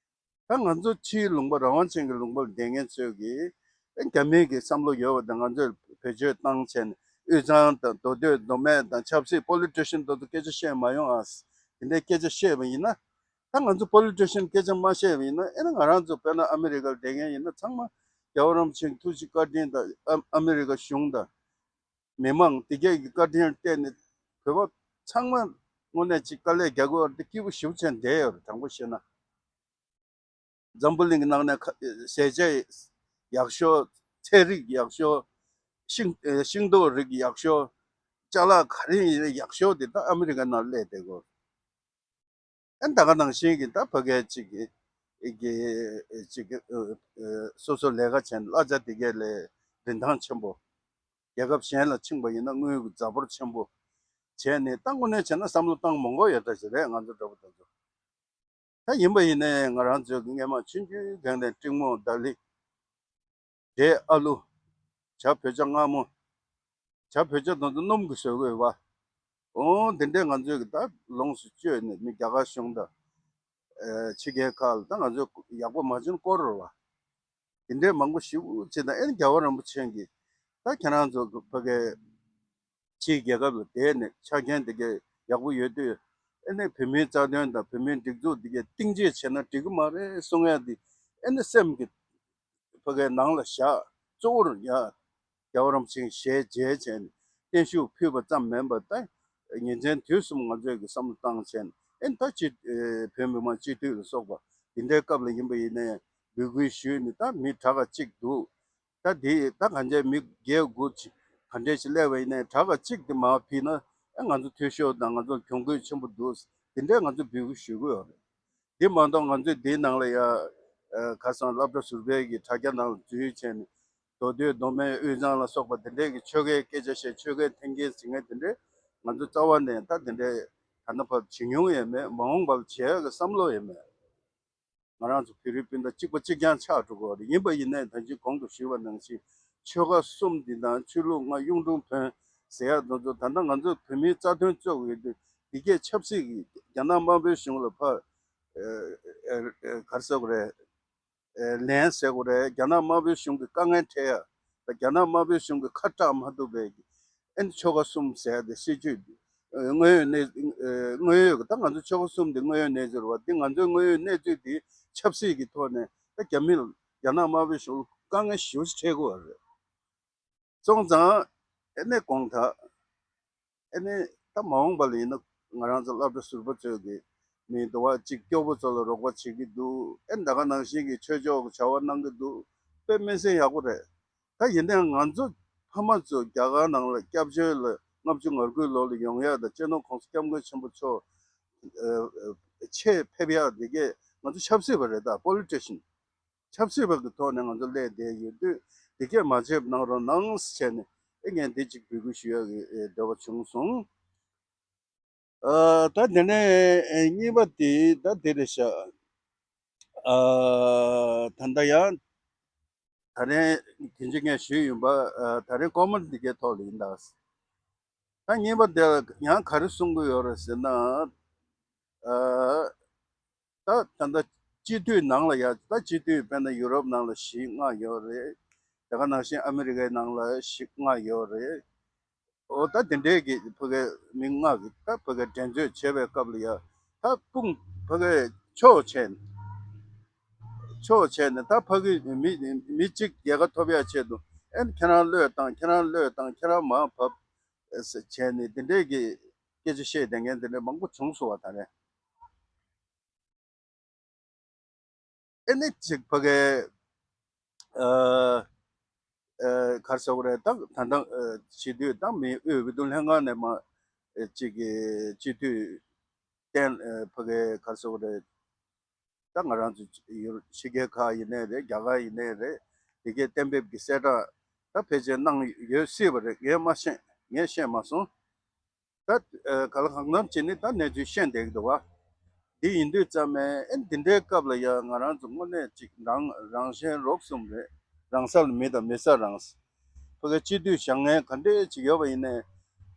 ད་ང་ཚོ་ཕྱིའི་ལུང་པ་རང་དབང་ཅན་གྱི་ལུང་པ་ལ་བསྡད་མཁན་ཚོས་ཀྱིས་ཨེ་རྒྱ་མི་གི་བསམ་བློ་ཡོད་པ་དང་ང་ཚོས་བེད་སྤྱོད་བཏང་བྱས་ནས་དབུས་གཙང་དང་མདོ་སྟོད་མདོ་སྨད་དང་ཆབ་སྲིད་པོ་ལི་ཊི་ཤན་དེ་ཚོ་སྐད་ཆ་བཤད་མ་ཡོང་ཨ། དེ་འདྲའི་སྐད་ཆ་བཤད་པ་ཡིན་ན། ད་ང་ཚོ་པོ་ལི་ཊི་ཤན་སྐད་ཆ་མ་བཤད་པ་ཡིན་ན་ཨེ་ན་ང་རང་ཚོ་དཔེར་ན་ཨ་མི་རི་ཀར་བསྡད་མཁན་ཡིན་ན་ཚང་མ་རྒྱལ་བ་རིན་པོ་ཆེའི་ཐུགས་རྗེ་བཀའ་དྲིན་དང་ཨ་ཨ་མི་རི་ཀ་གཞུང་དང་མི་མང་དེ་གས་ཀྱི་བཀའ་དྲིན་བརྟེན་ནས་བོད་པ་ཚང་མ་དངོས་གནས་ཅིག་དཀའ་ལས་རྒྱག་དགོས་པ་དེ་སྐྱིད་པོ་ཞེ་པོ་ཅིག་བསྡད་ཡོད་རེད། དྲང་པོ་བཤད་ན། འཛམ་བུ་གླིང་གི་ནང་ནས་ཁ་ཟས་བཅད་ཡག་ཤོས། ཚལ་རིགས་ཡག་ཤོས། ཤིང་ཨེ་ཤིང་ཏོག་རིགས་ཡག་ཤོས། ཅ་ལག་ག་རེ་ཡིན་ཡག་ཤོས་དེ་ད་ཨ་མི་རི་ཀ་ནང་སླེབས་བསྡད་ཀྱི་ཡོད། ཨ་ད་ག་ནང་བཞིན་གྱི་ད་ཕ་གའི་ཅིག་གི་ཨེ་གི་ཨེ་ཅིག་གི་ཨེ་ཨེ་སོ་སོ་ལས་ཀ་བྱས་ནས་གླ་ཆ་དེ་གས་ལས་རིན་ཐང་ཆེན་པོ། རྒྱལ་ཁབ་གཞན་ལ་ཕྱིན་པ་ཡིན་ན་དངུལ་གྱི་རྫ་འབོར་ཆེན་པོ་བྱས་ནས་ད་དངོས་གནས་བྱས་ན་བསམ་བློ་བཏང་མང་པོ་ཡོད་ད་ཞིག་རེད། ང་ཚོ་འདྲ་པོ་དེ་ཚོ། ད་ཡིན་པ་ཡིན་ནའི་ང་རང་ཚོའི་སྔས་མ་ཆུང་ཆུང་སྒང་ནས་ཀྲིང་མོ་ཏཱ་ལི། འབྲས་ཨ་ལུ། བྱ་བོད་ཇ་མངར་མོ། བྱ་བོད་ཇ་དེ་ཚོ་སྣུམ་གྱིས་བཟོས་དགོས་པ། འོ་འདི་འདྲས་ང་ཚོས་ཀྱི་ད་ལོངས་སུ་སྤྱོད་ནས་མི་རྒྱ་གར་གཞུང་དང་། ཨེ་ཕྱི་རྒྱལ་ཁག་ལ་ད་ང་ཚོས་ཡག་པོ་མ་བྱུང་སྐོར་རོ་བ། འདི་འདྲས་མང་པོ་ཞིག་བྱས་ན་ཨེ་རྒྱལ་བ་རིན་པོ་ཆེ་གིས་ད་ཁྱེད་རང་ཚོ་ཕ་གའི་ཕྱིའི་རྒྱལ་ཁབ་ལ་བསྡད་ནས་ཆ་རྐྱེན་དེ་གས་ཡག་པོ་ཡོད་དུས་ཨེ་ནས་བོད་མིའི་རྩ་དོན་དང་བོད་མིའི་སྒྲིག་འཛུགས་དེ་གས་གཏིང་བརྗེད་བྱས་ན་འགྲིག་གི་མ་རེད་གསུང་ཡ་དེ་ཨེ་ནས་སེམས་ཀྱི་ཕ་གའི་ནང་ལ་བཞག་གཙོ་བོར་ཡ། རྒྱལ་བ་རིན་པོ་ཆེའི་ཞལ་མཇལ་བྱས་ནས་བརྟན་བཞུགས་ཕུལ་བ་ཙམ་མིན་པར་ད་ཉིན་མཚན་དུས་གསུམ་ང་ཚོས་ཀྱི་བསམ་བློ་བཏང་བྱས་ནས་ཨེ་ད་སྤྱི་བོད་མི་མང་སྤྱི་འཐུས་ལ་སོགས་པ་འདི་འདྲའི་སྐབས་ལ་ཡིན་པ་ཡིན་ནའི་འབོད་སྐུལ་ཞུས་ནས་ད་མི་གྲངས་ཀ་གཅིག་འདུག་ད་དེ་ད་གང་ཅི་མི་བརྒྱད་དགུ་ཅིག་ག་འདྲས་ཞིག་སླེབས་པ་ཡིན་ནའི་གྲངས་ཀ་གཅིག་དེ་མར་ཕུལ་ན་ཨེ་ང་ཚོ་འཐུས་ཤོར་དང་ང་ཚོ་གྱོང་གུད་ཆེན་པོ་འདུག་དེ་འདྲའི་ང་ཚོ་འབོད་སྐུལ་ཞུ་གི་ཡོད་རེད། འདི་མ་གཏོགས་ང་ཚོས་འདིའི་ནང་ལ་ཡ་ཨ་ཁ་སང་སློབ་གྲྭ་ཟུར་པའི་གི་དྲ་རྒྱ་ནང་ལ་འཛུལ་བྱས་ནས་མདོ་སྟོད་མདོ་སྨད་དབུས་གཙང་ལ་སོགས་པ་འདི་འདྲའི་གི་ཆོལ་ཁའི་སྐད་ཆ་བཤད་ཆོལ་ཁའི་འཐེན་འཁྱེར་ཟིན་མཁན་འདི་འདྲའི་ང་ཚོ་རྩ་བ་ནས་ད་འདི་འདྲའི་ད་ལྟ་བར་བྱེད་མྱོང་ཡང་མེད། མ་འོངས་པར་བྱེད་ཡག་གི་བསམ་བློ་ཡང་མེད། ང་རང་ཚོ་བོད་རིགས་སྤུན་ཟླ་གཅིག་པ་གཅིག་རྐྱང་ཆགས་འགྲོ་གི་ཡོད་རེད། ཡིན་པ་ཡིན་ནའི་ད་ཅི་གོང་དུ་ཞུས་པ་ནང་བཞིན་ཆོལ་ཁ་གསུམ་འདི་དང་ཆོས་ལུགས་ལྔ་གཡུང་དྲུང་བོན་ཟེར་ཡག་དེ་ཚོ་ད་ལྟ་ང་ཚོ་བོད་མིའི་རྩ་དོན་རྩོད་དགོས་དུས་འདི་གས་ཆབ་སྲིད་ཀྱི་རྒྱ་ནག་དམར་པོའི་གཞུང་ལ་ཕར་ཨེ་ཨེ་ཨེ་ག་རེ་ཟེར་དགོས་རེད། ཨེ་ལན་ཟེར་དགོས་རེད། རྒྱ་ནག་དམར་པོའི་གཞུང་གི་དཀའ་ངལ་འཕྲད་ཡ། ད་རྒྱ་ནག་དམར་པོའི་གཞུང་གི་ཁ་གྲག་མ་ཐུབ་པའི་ཨེ་ཆོལ་ཁ་གསུམ་ཟེར་ཡ་དེ་སྲིད་ཇུས་དངོས་ཡོད་གནས་དངོས་ཡོད་ཀྱི་ད་ང་ཚོ་ཆོལ་ཁ་གསུམ་དེ་དངོས་ཡོད་གནས་ཚུལ་རེད་བ། འདི་ང་ཚོའི་དངོས་ཡོད་གནས་ཚུལ་དེ་ཆབ་སྲིད་ཀྱི་ཐོག་ནས་ད་རྒྱ་མི་ལ་རྒྱ་ནག་དམར་པོའི་གཞུང་ལ་དཀའ་ངལ་ཞེ་པོ་ཅིག་འཕྲད་ཀྱི་ཡོད་རེད། སོང་ཙང་ཨེ་ནས་དགོངས་དག་ཨེ་ནས་ད་མ་འོངས་པ་ལ་ཡིན་ན་ང་རང་ཚོ་སློབ་གྲྭ་ཟུར་པ་ཚོས་ཀྱི་མི་འདུག་བ་གཅིག་སྐྱོ་པོ་ཚོ་ལ་རོགས་པ་བྱེད་ཀྱི་འདུག་ཨེ་ད་ག་ནང་བཞིན་གྱི་ཆོས་ཕྱོགས་ཀྱི་བྱ་བ་གནང་གི་འདུག་དཔེ་མི་སྲིད་ཡག་པོ་རེད། ད་ཡིན་ནའི་ང་ཚོ་ཕ་མ་ཚོ་རྒྱ་གར་ནང་ལ་སྐྱབས་བཅོལ་ལ་ ལྔ་བཅུ་ང་དགུའི་ལོ་ལ་ཡོང་ཡག་དང་སྤྱི་ནོར་༸གོང་ས་༸སྐྱབས་མགོན་ཆེན་པོ་མཆོག་ཆེད་ཕེབས་ཡག་དེ་གས་ང་ཚོ་ཆབ་སྲིད་པ་རེད། ད་པོ་ལི་ཊི་ཤན་ཆབ་སྲིད་པ་གི་ཐོག་ནས་ང་ཚོ་སླེབས་བསྡད་ཡོད་དུས་དེ་གས་མ་བརྗེད་གནང་རོགས་གནང་ཟེར་བྱས་ནས་ཨེ་ངས་འདི་གཅིག་འབོད་སྐུལ་ཞུ་ཡག་གི་འདོད་པ་བྱུང་སོང་། ཨ། ད་དེ་ནས་གཉིས་པ་དེ་ད་དེ་རེད་ཤག་ཨ། ད་ལྟ་ཡང་ད་རིང་དེ་འཇིག་ངས་ཞུས་ཡིན་པ། ཨ། ད་རིང་ཀོ་མེན་ཊི་འདི་གའི་ཐོག་ལ་ཡིན་ད། ད་གཉིས་པ་དེ་ལ་ཡང་ག་རེ་གསུང་གི་ཡོད་རེད་ཟེར་ན། ཨ། ད་ད་ལྟ་སྤྱི་འཐུས་ནང་ལ་ཡ། ད་སྤྱི་འཐུས་དཔེར་ན་ཡུ་རོབ་ནང་ལ་བཞི་ལྔ་ཡོད་རེད། དེ་ག་ནང་བཞིན་ཨ་མི་རི་ཀའི་ནང་ལ་བཞི་ལྔ་ཡོད་རེད། འོ་ད་དེ་འདྲའི་གི་ཕ་གའི་མི་ལྔ་གི་ད་ཕ་གའི་འགྲན་རྩོད་བྱེད་པའི་སྐབས་ལ་ཡ། ད་དཔུང་ཕ་གའི་ཕྱོགས་བྱས་ནས། ཕྱོགས་བྱས་ནས་ད་ཕ་གི་མི་མི་གཅིག་རྒྱལ་ཁ་ཐོབ་ཡག་ཆེད་དུ་ཨེ་ཁྱེད་རང་བློས་བཏང་། ཁྱེད་རང་བློས་བཏང་། ཁྱེད་རང་མར་བབས་བྱས་ནས་དེ་འདྲའི་གི་སྐད་ཆ་བཤད་བསྡད་མཁན་དེ་འདྲ་མང་པོ་བྱུང་སོང་བ། ད་རེད། ཨེ་ནི་ཅིག་ཕ་གའི་ཨ་ཨ་ག་རེ་ཟེར་དགོས་རེད། ད་ད་ལྟ་ཨ་སྤྱི་འཐུས་ད་མི་དབུས་འོས་བསྡུ་ལྷན་ཁང་ནས་མར་ཨ་ཅིག་གི་སྤྱི་འཐུས་བསྟན། ཨ་ཕ་གའི་ག་རེ་ཟེར་དགོས་རེད། ད་ང་རང་ཚོ་ཡུ་ཕྱི་རྒྱལ་ཁག་ཡིན་ནའི་རེད། རྒྱ་གར་ཡིན་ནའི་རེད། དེ་གའི་གཏན་འབེབས་ཀྱི་གསལ་བསྒྲགས་ད་ཕལ་ཆེར་གནང་ཡོད་སྲིད་པ་རེད། ངས་མ་ཤེས། ངས་ཤེས་མ་སོང་། ད་ཨ་ག་ལ་གང་འཚམ་བྱས་ནས་ད་གནས་ཚུལ་ཤེས་བསྡད་ཀྱི་འདུག་བ། འདི་ཡིན་དུས་ཙམ་ནས་ཨེ་འདི་འདྲའི་སྐབས་ལ་ཡང་ང་རང་ཚོ་དངོས་གནས་ཅིག་རང་རང་གཞན་རོགས་གསུམ་རེད། རང་ས་ལ་མི་དང་མི་ས་རང་ས། ཕ་གི་སྤྱི་འཐུས་བཞེངས་མཁན་ག་འདྲས་ཅིག་ཡོད་པ་ཡིན་ནའི་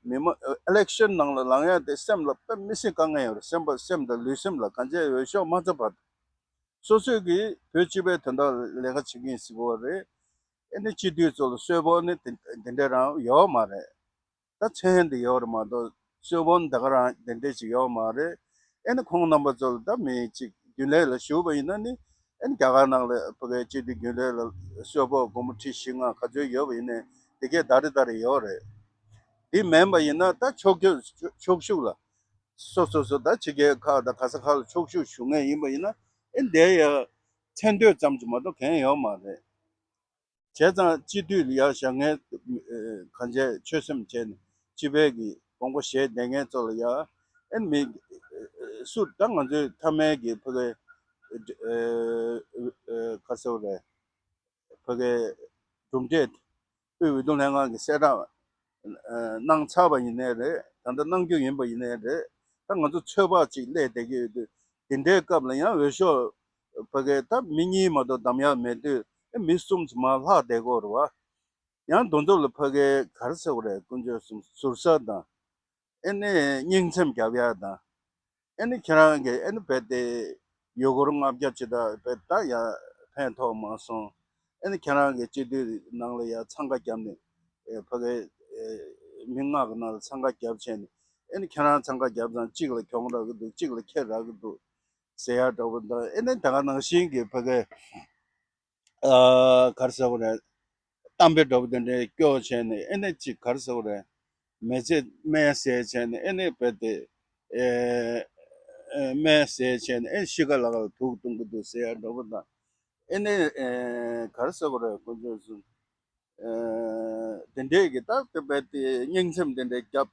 མི་མང་ཨི་ལེག་ཤན་ནང་ལ་ལངས་ཡ་དེ་སེམས་ལ་དཔེ་མི་སྲིད་དཀའ་ངལ་ཡོད་རེད། སེམས་པ་སེམས་དང་ལུས་སེམས་ལ་གང་ཅི་འོས་ཤོག་མ་ཚང་བར་དུ། སོ་སོས་ཀྱིས་བོད་སྤྱི་པའི་དོན་དག་ལ་ལས་ཀ་བྱེད་ཀྱི་ཡིན་ཟེར་གྱི་ཡོད་རེད། ཨེ་ནི་སྤྱི་འཐུས་ཚོ་ལ་གསོལ་ཕོགས་ནི་དེ་དེ་འདྲ་རང་ཡོད་མ་རེད། ད་མཚན་དེ་ཡོད་རེད་མ་གཏོགས་གསོལ་ཕོགས་ནི་ད་ག་རང་དེ་འདྲ་ཅིག་ཡོད་མ་རེད། ཨེ་ནི་ཁོང་རྣམ་པ་ཚོ་ལ་ད་མི་གཅིག་རྒྱུན་ལས་ལ་ཞུགས་པ་ཡིན་ན་ནི་ཨེ་ནི་རྒྱ་གར་ནང་ལ་ཕ་གའི་སྤྱི་འཐུས་རྒྱུན་ལས་ལ་གསོལ་ཕོགས་སྒོར་མོ་ཁྲི་བཞི་ལྔ་ག་ཚོད་ཡོད་པ་ཡིན་ནའི་དེ་གས་ད་རེ་ད་རེ་ཡོད་རེད། དེ་མིན་པ་ཡིན་ན་ད་ཕྱོགས་ཕྱོགས་ཕྱོགས་ཞུགས་ལ། སོ་སོ་སོ་ད་ཕྱི་རྒྱལ་ཁག་དང་ག་ས་ག་ལ་ཕྱོགས་ཞུགས་ཞུ་མཁན་ཡིན་པ་ཡིན་ན་ཨེ་འདས་ཡ་མཚན་བསྟོད་ཙམ་གྱིས་མ་གཏོགས་གང་ཡང་ཡོད་མ་རེད། བྱས་ཙང་སྤྱི་འཐུས་ལ་ཡར་བཞེངས་མཁན་གང་བྱས་ཆོད་སེམས་བྱས་ནས་སྤྱི་པའི་གི་དགོངས་པ་བཞེས་བསྡད་མཁན་ཚོ་ལ་ཡ་ཨེ་མི་སུ་ད་ང་ཚོའི་མཐའ་མའི་གི་ཕ་གི་ག་ཟེར་བ་རེད། ཕ་གིའི་གྲུབ་འབྲས་དབུས་འོས་བསྡུ་ལྷན་ཁང་གི་གསལ་བསྒྲགས་གནང་ཚར་བ་ཡིན་ནའི་རེད། ད་ལྟ་གནང་རྒྱུ་ཡིན་པ་ཡིན་ནའི་རེད། ད་ང་ཚོ་ཚོད་དཔག་ཅིག་སླེབས་བསྡད་ཀྱི་ཡོད་དུས་དེ་འདྲའི་སྐབས་ལ་ཡང་འོས་ཤོག་ཕ་གིའི་ད་མི་གཉིས་མ་གཏོགས་བདམས་ཡག་མེད་དུས་མི་གསུམ་ཙམ་མར་ལྷག་བསྡད་ཀྱི་ཡོད་རེད་བ། ཡང་དེ་ཚོ་ལ་ཕ་གིའི་ག་རེ་ཟེར་དགོས་རེད། དཀོན་མཆོག་གསུམ་ཟུར་ཟ་དང་། ཨེ་ནི་སྙིང་ཚིམ་རྒྱབ་ཡག་དང་། ཨེ་ནི་ཁྱེད་རང་གིས་ཨེ་ནི་རྦད་དེ་ཡུ་གུར་ལྔ་བརྒྱ་ཅིག་ད་རྦད་ད་ཡ་ཕན་ཐོགས་མ་སོང་། ཨེ་ནི་ཁྱེད་རང་གིས་སྤྱི་འཐུས་ནང་ལ་ཡ་འཚང་ཁ་བརྒྱབ་ནས་ཨེ་ཕ་གི་ཨེ་མི་ལྔ་གི་ནང་ལ་འཚང་ཁ་བརྒྱབ་བྱས་ནས་ཨེ་ནི་ཁྱེད་རང་འཚང་ཁ་བརྒྱབ་ཙང་གཅིག་ལ་གྱོང་རག་གི་འདུག་གཅིག་ལ་ཁེ་རག་གི་འདུག་ཟེར་ཡག་འདྲ་པོ་དང་། ཨེ་ནི་ད་ག་ནང་བཞིན་གྱི་ཕ་གི་ཨ་ག་རེ་ཟེར་དགོས་རེད། གཏམ་དཔེ་འདྲ་པོ་དེ་འདྲའི་སྐྱོར་བྱས་ནས་ཨེ་ནི་ཅིག་ག་རེ་ཟེར་དགོས་རེད། མི་ཚེ་སྨན་ཟས་བྱས་ནས་ཨེ་ནི་རྦད་དེ་ཨེ་ཨེ་སྨན་ཟས་བྱས་ནས་ཨེ་གཤིས་ཀ་ལ་ཁ་ལ་དུག་བཏུང་གི་འདུག་ཟེར་ཡག་འདྲ་པོ་དང་། ཨེ་ནི་ཨེ་ག་རེ་ཟེར་དགོས་རེད། དཀོན་མཆོག་གསུམ། ཨེ་དེ་འདྲས་ཀྱི་ད་དེ་རྦད་དེ་སྙིང་ཚིམ་དེ་འདྲས་རྒྱབ།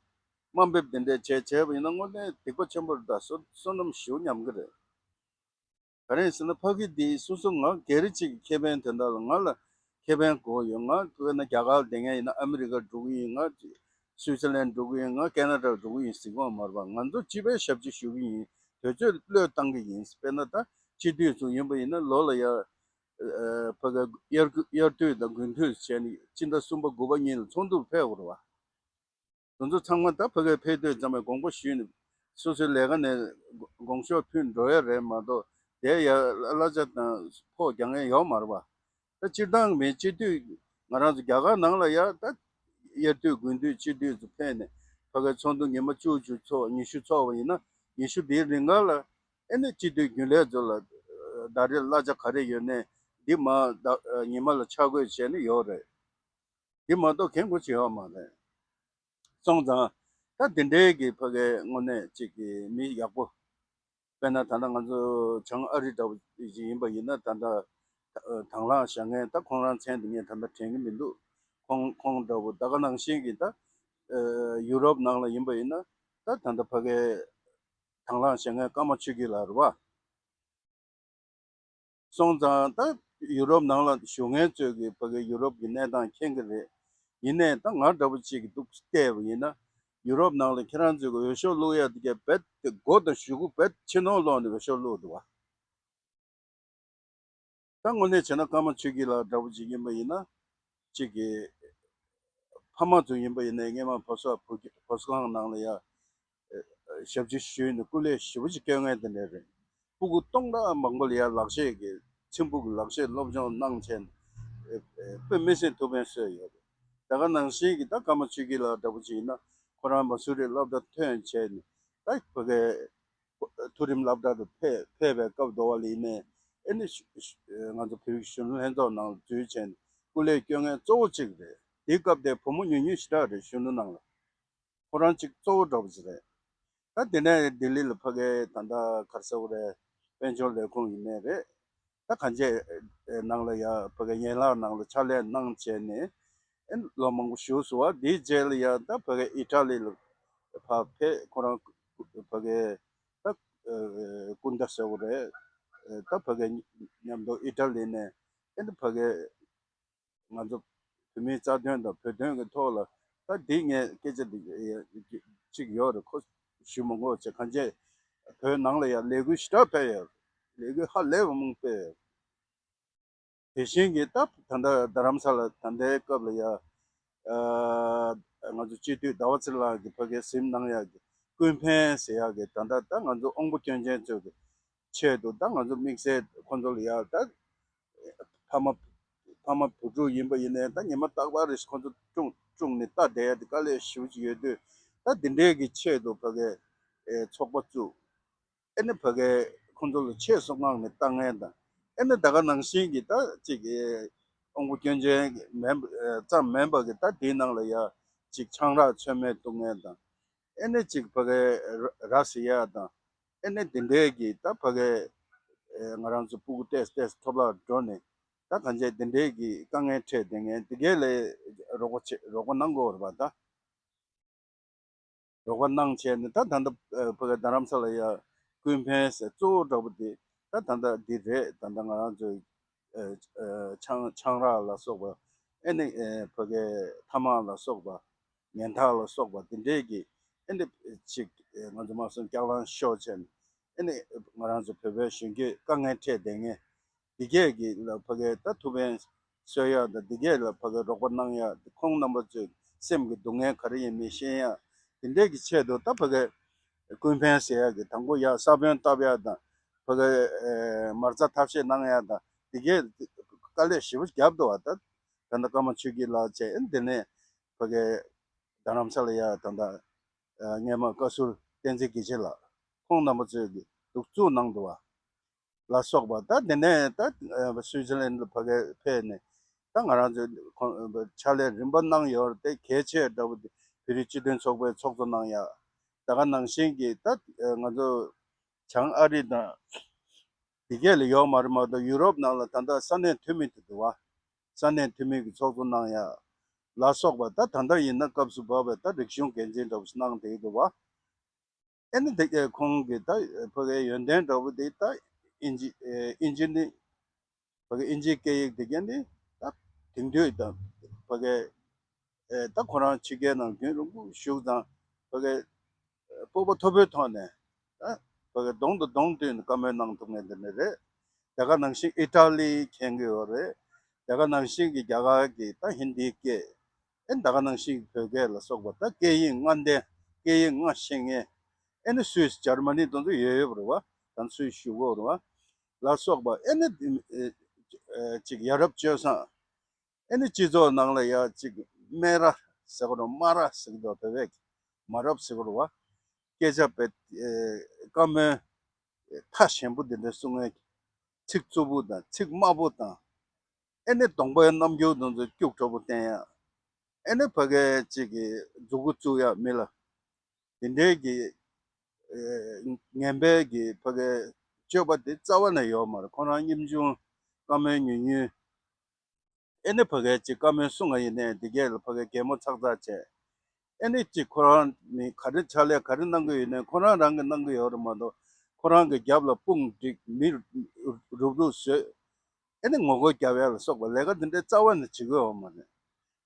དམའ་འབེབས་དེ་འདྲས་བྱས་བྱས་པ་ཡིན་ན་དངོས་གནས་སྡིག་པ་ཆེན་པོ་རེད། ད་བསོད་བསོད་ནམས་ཞེ་པོ་ཉམས་ཀྱི་རེད། ག་རེ་ཟེར་ན་ཕ་གི་འདི་སོ་སོ་ང་སྒེར་གཅིག་གི་ཁེ་ཕན་དོན་དག་ལ་ང་ལ་ཁེ་ཕན་དགོས་ཡོད། ང་དཔེར་ན་རྒྱ་གར་ལ་བསྡད་མཁན་ཡིན་ན་ཨ་མི་རི་ཀར་འགྲོ་གི་ཡིན། ང་སུའི་ཙི་ལན་འགྲོ་གི་ཡིན། ང་ཁེ་ན་ཌར་འགྲོ་གི་ཡིན་ཟེར་གྱི་ཡོད་མ་རེད་པ། ང་ཚོ་སྤྱི་པའི་ཞབས་ཕྱི་ཞུ་གི་ཡིན། དུས་ཚོད་བློས་བཏང་གི་ཡིན། དཔེར་ན་ད་སྤྱི་འཐུས་ཚོ་ཡིན་པ་ཡིན་ན་ལོ་ལ་ཡ་ཨ་ཕ་གི་དབྱར་དགུན་དབྱར་དུས་དང་དགུན་དུས་བྱས་ནས་སྤྱི་ཟླ་གསུམ་པ་དགུ་པ་གཉིས་ལ་ཚོགས་འདུར་ཕེབས་དགོས་རེད་པ། དེ་ཚོ་ཚང་མ་ད་ཕ་གིར་ཕེབས་དུས་ཙམ་པའི་དགོངས་པ་ཞུས་ནས་སོ་སོའི་ལས་ཀ་ནས་དགོངས་ཞུ་ཕུལ་འགྲོ་ཡ་རེད་མ་གཏོགས་དེ་ཡ་གླ་ཆ་དང་ཕོགས་རྒྱག་མཁན་ཡོད་མ་རེད་པ། ད་སྤྱིར་བཏང་མི་སྤྱི་འཐུས་ང་རང་ཚོ་རྒྱ་གར་ནང་ལ་ཡ་ད་དབྱར་དུས་དགུན་དུས་སྤྱི་འཐུས་ཚོ་ཕེབས་ནས་ཕ་གིར་ཚོགས་འདུ་ཉི་མ་བཅུ་བཅུ་ཚོགས་ཉི་ཤུ་ཚོགས་པ་ཡིན་ན་ཉི་ཤུ་དེའི་རིང་ག་ལ་ཨེ་ནས་སྤྱི་འཐུས་རྒྱུན་ལས་ཚོ་ལ་ཟླ་རེར་གླ་ཆ་ག་རེ་ཡོད་ནས་འདི་མ་ཟླ་ཉི་མ་ལ་ཆ་བགོས་བྱས་ནས་ཡོད་རེད། དེ་མ་གཏོགས་གལ་འགངས་ཆེ་ཡོད་མ་རེད། སོང་ཙང་ད་དེ་འདྲའི་གི་ཕ་གིའི་དངོས་གནས་ཅིག་གི་མི་ཡག་པོ། དཔེར་ན་ད་ལྟ་ང་ཚོ་བྱང་ཨ་རི་འདྲ་པོ་ཅིག་ཡིན་པ་ཡིན་ན་ད་ལྟ་དང་བླངས་བཞག་མཁན་ད་ཁོང་རང་མཚན་དེ་ངས་ད་ལྟ་དྲན་གི་མི་འདུག་ཁོང་ཁོང་འདྲ་པོ་ད་ག་ནང་བཞིན་གི་ད་ ཡུ་རོབ་ནང་ལ་ཡིན་པ་ཡིན་ན་ད་ད་ལྟ་ཕ་གའི་དང་བླངས་བྱེད་མཁན་ཀརྨ་ཆོས་སྐྱིད་ལགས་རེད་བ། སོང་ཙང་ད་ཡུ་རོབ་ནང་ལ་བཞུགས་མཁན་ཚོས་ཀྱི་ཕ་གི་ཡུ་རོབ་ཀྱི་གནས་སྟངས་མཁྱེན་གྱི་རེད། ཡིན་ནའི་ད་ང་འདྲ་པོ་ཅིག་གིས་འདུག་བལྟས་པ་ཡིན་ན། ཡུ་རོབ་ནང་ལ་ཁྱེད་རང་ཚོས་ཀྱི་འོས་ཤོག་བླུག་ཡ་དེ་ག་རྦད་དེ་སྒོ་དང་གཞུག་གུ་རྦད་ཕྱི་ནང་སློག་ནས་འོས་ཤོག་བླུག་འདུག་བ། ད་དངོས་གནས་བྱས་ན་ཀརྨ་ཆོས་སྐྱིད་ལགས་འདྲ་པོ་ཅིག་ཡིན་པ་ཡིན་ན། གཅིག་གི་ཕ་མ་ཚོ་ཡིན་པ་ཡིན་ནའི་སྔས་མ་བོད་ས་བོད་ཁྱི་བོད་ས་ཁང་ནང་ལ་ཡ་ཞབས་ཕྱི་ཞུས་ནས་སྐུ་ལས་ཞེ་པོ་ཅིག་སྐྱོན་མཁན་དེ་འདྲ་རེད། སྤུ་གུ་སྟོང་ཕྲག་མང་པོ་ལ་ཡ་ལག་ཤེས་ཀྱི་ཚེམ་བུ་གི་ལག་ཤེས་སློབ་སྦྱོང་གནང་བྱས་ནས་དཔེ་མི་སྲིད་ཐུགས་ཕན་གསོས་ཡོད་རེད། ད་ག་ནང་བཞིན་གྱི་ད་ཀརྨ་ཆོས་སྐྱིད་ལགས་འདྲ་པོ་ཅིག་ཡིན་ན་ཁོ་རང་མ་སུ་རི་སློབ་གྲྭ་ཐོན་བྱས་ནས་ད་བོད་སྐད་མཐོ་རིམ་སློབ་གྲྭ་དུ་ཕེབས་ཕེབས་པའི་སྐབས་དོ་བ་ལ་ཡིན་ནའི་ཨེ་ནི་ང་ཚོ་བོད་རིགས་གཞོན་ནུ་ལྷན་ཚོགས་ནང་ལ་འཛུལ་བྱས་ནས་སྐུ་ལས་སྐྱོན་མཁན་གཙོ་བོ་གཅིག་རེད། དེའི་སྐབས་དེ་བུ་མོ་ཉུང་ཉུང་ཞེ་དྲག་རེད་གཞོན་ནུ་ནང་ལ། ཁོ་རང་གཅིག་གཙོ་བོ་འདྲ་པོ་ཅིག་རེད། ད་དེ་ནས་ལྡི་ལི་ལ་ཕ་གའི་ད་ལྟ་ག་རེ་ཟེར་དགོས་རེད། དཔལ་འབྱོར་ལས་ཁུངས་ཡིན་ནའི་རེད། ད་གང་ཅི་ནང་ལ་ཡ་ཕ་གའི་ཡན་ལག་ནང་ལ་ཕྱག་ལས་གནང་བྱས་ནས་ཨེ་ལོ་མང་པོ་བཞུགས་སོང་བ། དེའི་རྗེས་ལ་ཡ་ད་ཕ་གའི་ཨི་ཊ་ལི་ལ་ཕར་ཕེབས། ཁོ་རང་ཕ་གའི་ད་སྐུ་ཟླ་ཟེར་དགོས་རེད། ད་ཕ་གའི་མཉམ་དུ་ཨི་ཊ་ལི་ནས་ཨེ་ད་ཕ་གའི་ང་ཚོ་བོད་མིའི་རྩ་དོན་དང་བོད་དོན་གྱི་ཐོག་ལ་ད་འདི་ངས་སྐད་ཆ་འདི་གཅིག་ཡོད་རེད། ཁོ་ཞུ་མི་དགོས་བྱས། གང་ཅི་བོད་ནང་ལ་ཡང་ལས་འགུལ་ཞེ་དྲག་སྤེལ་ཡོད་རེད། ལས་འགུལ་ཧ་ལས་པ་མང་སྤེལ་ཡོད་རེད། དེ་བཞིན་གྱི་ད་ད་ལྟ་རྡ་རམ་ས་ལ་ད་ལྟའི་སྐབས་ལ་ཡ་ང་ཚོ་སྤྱི་འཐུས་ཟླ་བ་ཚེ་རིང་ལགས་ཀྱིས་ཕ་གིར་གཟིམ་གནང་ཡག་གི་ཀུན་ཕན་ཟེར་ཡག་གི་ད་ལྟ་ད་ང་ཚོ་དབང་པོ་སྐྱོན་ཅན་ཚོའི་གི་ཆེད་དུ་ད་ང་ཚོ་དམིགས་བསལ་ཁོང་ཚོ་ལ་ཡ་ད་ཕ་མ་ཕ་མ་བུ་ཕྲུག་ཡིན་པ་ཡིན་ནའི་ད་ཉི་མ་རྟག་པར་རེ་ཁོང་ཚོ་སྲུང་སྲུང་ནས་ལྟ་བསྡད་ཡ་དེ་དཀའ་ལས་ཞེ་པོ་ཅིག་ཡོད་དུས། ད་འདི་འདྲའི་གི་ཆེད་དུ་ཕ་གིའི་ཚོགས་པ་བཙུགས། ཨེ་ནི་ཕ་གིའི་ཁོང་ཚོ་ལ་ཆེད་གསོ་མངགས་ནས་ལྟ་མཁན་དང་། ཨེ་ནི་ད་ག་ནང་བཞིན་གྱི་ད་ཅིག་དབང་པོ་སྐྱོན་ཅན་མིན་ཙམ་མིན་པ་གི་ད་དེའི་ནང་ལ་ཡ་ཅིག་ཆང་རག་ཚོད་མེད་བཏུང་མཁན་དང་། ཨེ་ནི་ཅིག་ཕ་གིའི་ར་ར་ཟེར་ཡ་དང་། ཨེ་ནི་དེ་འདྲའི་གི་ད་ཕ་གིའི་ང་རང་ཚོ་སྤུ་གུ་ཏོག་ཙམ་ཏོག་ཙམ་ཐོབ་ལ་འགྲོ་ནས་ད་གང་ཅི་དེ་འདྲའི་གི་དཀའ་ངལ་འཕྲད་བསྡད་མཁན་དེ་གས་ལ་རོགས་པ་བྱེད་རོགས་པ་གནང་དགོས་རེད་པ། ད་རོགས་པ་གནང་བྱས་ནས་ད་ད་ལྟ་ཕ་གི་རྡ་རམ་ས་ལ་ཡ་ཀུན་ཕན་ཟེར་གཙོ་བོ་འདྲ་པོ་དེ་ད་ད་ལྟ་འདི་རེད། ད་ལྟ་ང་རང་ཚོའི་ཆང་ཆང་རག་ལ་སོགས་པ། ཨེ་ནི་ཕ་གིའི་ཐ་མག་ལ་སོགས་པ། ཉལ་ཐ་ལ་སོགས་པ་དེ་འདྲས་ཀྱི་ཨེ་འདི་ཅིག་ང་ཚོ་མ་སོང་སྐྱག་ལང་ཤོར་བྱས་ནས་ཨེ་ནི་ང་རང་ཚོ་བོད་པའི་གཞོན་སྐྱེས་དཀའ་ངལ་འཕྲད་བསྡད་མཁན་འདི་གས་ཀྱི་ལ་ཕ་གིའི་ད་ཐུགས་ཕན་གསོས་ཡག་དང་འདི་གས་ལ་ཕ་གིའི་རོགས་པ་གནང་ཡག་ཁོང་རྣམ་པ་ཚོའི་སེམས་ཀྱི་སྡུག་བསྔལ་ག་རེ་ཡིན་མིན་ཤེས་ཡག་དེ་འདྲས་ཀྱི་ཆེད་དུ་ད་ཕ་གིའི་ཀུན་ཕན་ཟེར་ཡག་གི་དང་པོ་ཡག་ས་བོན་བཏབ་ཡག་དང་ཕ་གིའི་མ་རྩ་ཐབས་ཤེས་གནང་ཡག་དང་འདི་གས་དཀའ་ལས་ཞེ་པོ་བརྒྱབ་འདུག་བ། ད་ད་ལྟ་ཀརྨ་ཆོས་སྐྱིད་ལགས་བྱས་ཨེ་འདི་ནས་ཕ་གིའི་རྡ་རམ་ས་ལ་ཡ་ད་ལྟ་སྔས་མ་བཀའ་ཟུར་བསྟན་འཛིན་དགེ་ཆེ་ལགས་ཁོང་རྣམ་པ་ཚོས་ཀྱི་གདུག་རྩུབ་གནང་འདུག་བ་ལ་སོགས་པ། ད་དེ་ནས་ད་སུའི་ཙི་ལན་ལ་ཕ་གིར་ཕེབས་ནས་ད་ང་རང་ཚོས་ཁོང་ཕྱག་ལས་རིམ་པ་གནང་ཡོད་རེད། དེ་གལ་ཆེ་འདྲ་བོ་དེ་བོད་རིགས་སྤྱི་མཐུན་ཚོགས་པའི་ཚོགས་གཙོ་གནང་ཡག་ད་ག་ནང་བཞིན་གྱི་ད་ང་ཚོ་བྱང་ཨ་རི་དང་དེ་གས་ལ་ཡོད་མ་རེད་མ་གཏོགས་ཡུ་རོབ་ནང་ལ་ད་ལྟ་ས་གནས་འཐུས་མི་དེ་འདུག་བ། ས་གནས་འཐུས་མི་གི་ཚོགས་གཙོ་གནང་ཡག་ལ་སོགས་པ་ད་ད་ལྟ་ཡིན་ན་སྐབས་སུ་བབས་པའི་ད་རིག་གཞུང་འགན་འཛིན་འདྲ་བོ་ཞིག་གནང་བསྡད་ཀྱི་འདུག་བ། ཨེ་ནི་དེ་གས་ཁོང་གིས་ད་ཕ་གིའི་ཡོན་ཏན་འདྲ་བོ་དེ་ད་ཨིན་ཇི་ཨེ་ཨིན་ཇི་ནི་ཕ་གི་ཨིན་ཇིའི་སྐད་ཡིག་དེ་གས་ནི་ད་དེང་དུས་ད་ཕ་གིའི་ཨེ་ད་ཁོ་རང་ཕྱི་རྒྱལ་ནང་རྒྱུན་རིང་པོ་བཞུགས་ཙང་ཕ་གིའི་སྤོབས་པ་མཐོ་པོའི་ཐོག་ནས་ཨ་ཕ་གི་གདོང་དང་གདོང་བསྟུན་ནས་བཀའ་མོལ་གནང་ཐུབ་མཁན་དེ་འདྲ་རེད། དེ་ག་ནང་བཞིན་ཨི་ཊ་ལི་མཁྱེན་གྱི་ཡོད་རེད། དེ་ག་ནང་བཞིན་གྱི་རྒྱ་གར་གྱི་ད་ཧིན་དིའི་སྐད། ཨེ་ད་ག་ནང་བཞིན་གྱི་བོད་སྐད་ལ་སོགས་པ་ད་སྐད་ཡིག་ལྔ་ལྡན། སྐད་ཡིག་ལྔ་ཤེས་མཁན། ཨེ་ནི་སུད་སི་འཇར་མ་ནི་དེ་ཚོ་ཡོད་ཡོད་པ་རེད་བ། ད་སུད་སི་བཞུགས་ཡོད་རེད་བ། ལ་སོགས་པ་ཨེ་ནི་ཨེ་ཅིག་ཡ་རབས་སྤྱོད་བཟང་། ཨེ་ནི་སྤྱི་ཚོགས་ནང་ལ་ཡ་ཅིག་སྨད་ར་ཟེར་གི་རེད། དམའ་ར་ཟེར་གི་འདུག་བོད་པས་མ་རབས་ཟེར་གི་རེད་བ། སྐད་ཆ་བེད་ཨེ་བཀའ་མོལ་ཐ་ཞན་པོ་དེ་འདྲ་གསུང་མཁན། ཚིག་རྩུབ་པོ་དང་ཚིག་དམའ་པོ་དང་། ཨེ་ནི་གདོང་པའི་རྣམ་འགྱུར་དེ་ཚོ་སྐྱུག་བྲོ་པོ་བསྟན་ཡ། ཨེ་ནི་ཕ་གིའི་ཅིག་གི་མཛུ་གུ་བཙུགས་ཡ་མི་ལ། དེ་འདྲའི་གི་ཨེ་ངན་པའི་གི་ཕ་གིའི་སྤྱོད་པ་དེ་རྩ་བ་ནས་ཡོད་མ་རེད། ཁོ་རང་ཉམ་ཆུང་བཀའ་མོལ་ཉུང་ཉུང་། ཨེ་ནི་ཕ་གིའི་ཅིག་བཀའ་མོལ་གསུང་ང་ཡིན་ནའི་དེ་གས་ལ་ཕ་གིའི་གད་མོ་ཚག་ཚག་བྱས། ཨེ་ནི་གཅིག་ཁོ་རང་ནི་ག་རེ་ཕྱག་ལས་ག་རེ་གནང་གི་ཡོད་ནའི་ཁོ་རང་རང་གིས་གནང་གི་ཡོད་རེད་མ་གཏོགས། ཁོ་རང་གི་རྒྱབ་ལ་དཔུང་བསྒྲིགས། མི་རུབ་རུབ་བཟོས། ཨེ་ནི་ངོ་རྒོལ་རྒྱབ་ཡ་ལ་སོགས་པ་ལས་ཀ་འདི་འདྲའི་རྩ་བ་ནས་བྱེད་ཀྱི་ཡོད་མ་རེད།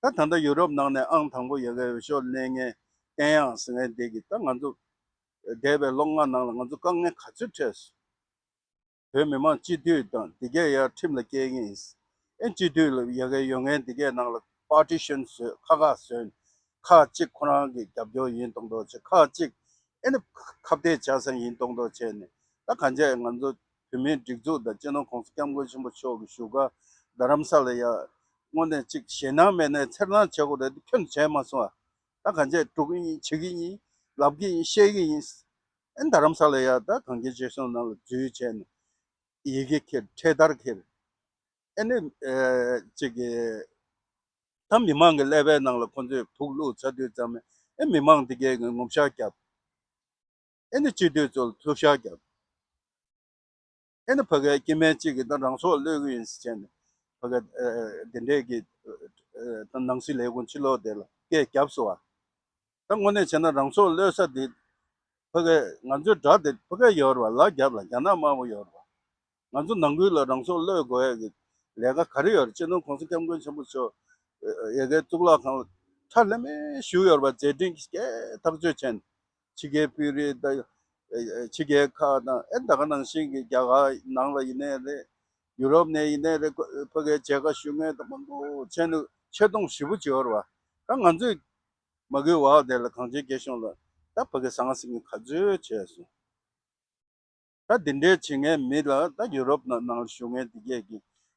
ད་ད་ལྟ་ཡུ་རོབ་ནང་ནས་ཨང་དང་པོ་ཡ་གའི་འོས་ཤོག་ལེན་མཁན་བསྟན་དབྱངས་ཟེར་མཁན་དེ་གིས་ད་ང་ཚོ་འདས་པའི་ལོ་ལྔ་ནང་ལ་ང་ཚོ་དཀའ་ངལ་ག་ཚོད་འཕྲད་སོང་། བོད་མི་མང་སྤྱི་འཐུས་དང་དེ་གས་ཡར་ཁྲིམས་ལ་བཀལ་གྱི་ཡིན། ཨེ་སྤྱི་འཐུས་ལ་ཡ་གའི་ཡོད་མཁན་དེ་གས་ནང་ལ་པར་ཊི་ཤན་བཟོས། ཁག་ཁག་བཟོས། ཁག་གཅིག་ཁོ་རང་གི་རྒྱབ་སྐྱོར་ཡིན་མདོག་མདོག་བྱས། ཁག་གཅིག་ཨེ་ནི་ཁ་གཏད་བྱ་ས་ཡིན་མདོག་མདོག་བྱས་ནས། ད་གང་བྱས་ང་ཚོ་བོད་མིའི་སྒྲིག་འཛུགས་དང་སྤྱི་ནོར་༸གོང་ས་༸སྐྱབས་མགོན་ཆེན་པོ་མཆོག་གི་བཞུགས་སྒར་རྡ་རམ་ས་ལ་ཡ་དངོས་གནས་གཅིག་ཞེད་སྣང་མེད་ནས་འཚེར་སྣང་བྱེད་དགོས་རེད། ཁྱོན་བྱས་མ་སོང་ཨ། ད་གང་བྱས་སྒྲུབ་ཀྱི་ཡིན། བྱེད་ཀྱི་ཡིན། ལབ་ཀྱི་ཡིན། བཤད་ཀྱི་ཡིན། ཨེ་རྡ་རམ་ས་ལ་ཡ་ད་གངས་སྐྱིད་ཆེད་གཞུང་ནང་ལ་འཛུལ་བྱས་ནས་ཡི་གེ་ཁྱེར། འཕྲེད་དར་ཁྱེར། ཨེ་ནི་ཨེ་གཅིག་གི་ད་མི་མང་གི་ཀླད་པའི་ནང་ལ་ཁོ་ཚོས་དུག་བླུགས་ཚར་དུས་ཙམ་ནས། ཨེ་མི་མང་དེ་གས་ཀྱིས་ངོ་ཤ་བརྒྱབ། ཨེ་ནི་སྤྱི་འཐུས་ཚོ་ལ་ཐུག་ཤ་བརྒྱབ། ཨེ་ནི་ཕ་གའི་སྐྱེ་དམན་གཅིག་གིས་ད་རང་སྲོག་བློས་ཀྱི་ཡིན་ཟེར་བྱས་ནས་ཕ་གའི་ཨེ་དེ་འདྲས་ཀྱི་ཨེ་ད་ནང་སྲིད་ལས་ཁུངས་ཕྱི་ལོགས་དེ་ལ་སྐད་བརྒྱབ་སོང་བ། ད་དངོས་གནས་བྱས་ན་རང་སྲོག་བློས་ས་དེ་ཕ་གའི་ང་ཚོའི་དགྲ་དེ་ཕ་གའི་ཡོད་རེད་བ། ལ་རྒྱབ་ལ་རྒྱ་ནག་དམར་པོ་ཡོད་རེད་བ། ང་ཚོ་ནང་ཁུལ་ལ་རང་སྲོག་བློས་དགོས་ཡ་གི་ལས་ཀ་ག་རེ་ཡོད་རེད། སྤྱི་ནོར་༸གོང་ས་༸སྐྱབས་མགོན་ཆེན་པོ་མཆོག་ཡ་གའི་གཙུག་ལག་ཁང་ལ་ཁྲ་ལྷམ་མེ་བཞུགས་ཡོད་རེད་བ། མཛད་འཕྲིན་གྱི་སྐད་ཐག་གཅོད་བྱས་ནས། ཕྱི་རྒྱལ་དཔོན་རིགས་དང་ཕྱི་རྒྱལ་ཁག་དང་། ཨེ་ད་ག་ནང་བཞིན་གྱི་རྒྱ་གར་ནང་ལ་ཡིན་ནའི་རེད། ཡུ་རོབ་ནས་ཡིན་ནའི་རེད། ཕ་གའི་མཇལ་ཁ་ཞུ་མཁན་དང་མང་པོ་བྱས་ནས་ཆེ་མཐོང་ཞེ་པོ་ཅིག་ཡོད་རེད་བ། ད་ང་ཚོས་མ་གུས་བ་དེ་ལ་གངས་ཅན་སྐྱིད་གཤོངས་ལ་ད་ཕ་གའི་ཟང་ཟིང་གི་ག་ཚོད་བྱས་སོང་། ད་འདི་འདྲའི་བྱེད་མཁན་མི་ལ་ད་ཡུ་རོབ་ནང་ནང་ལ་བཞུགས་མཁན་འདི་གས་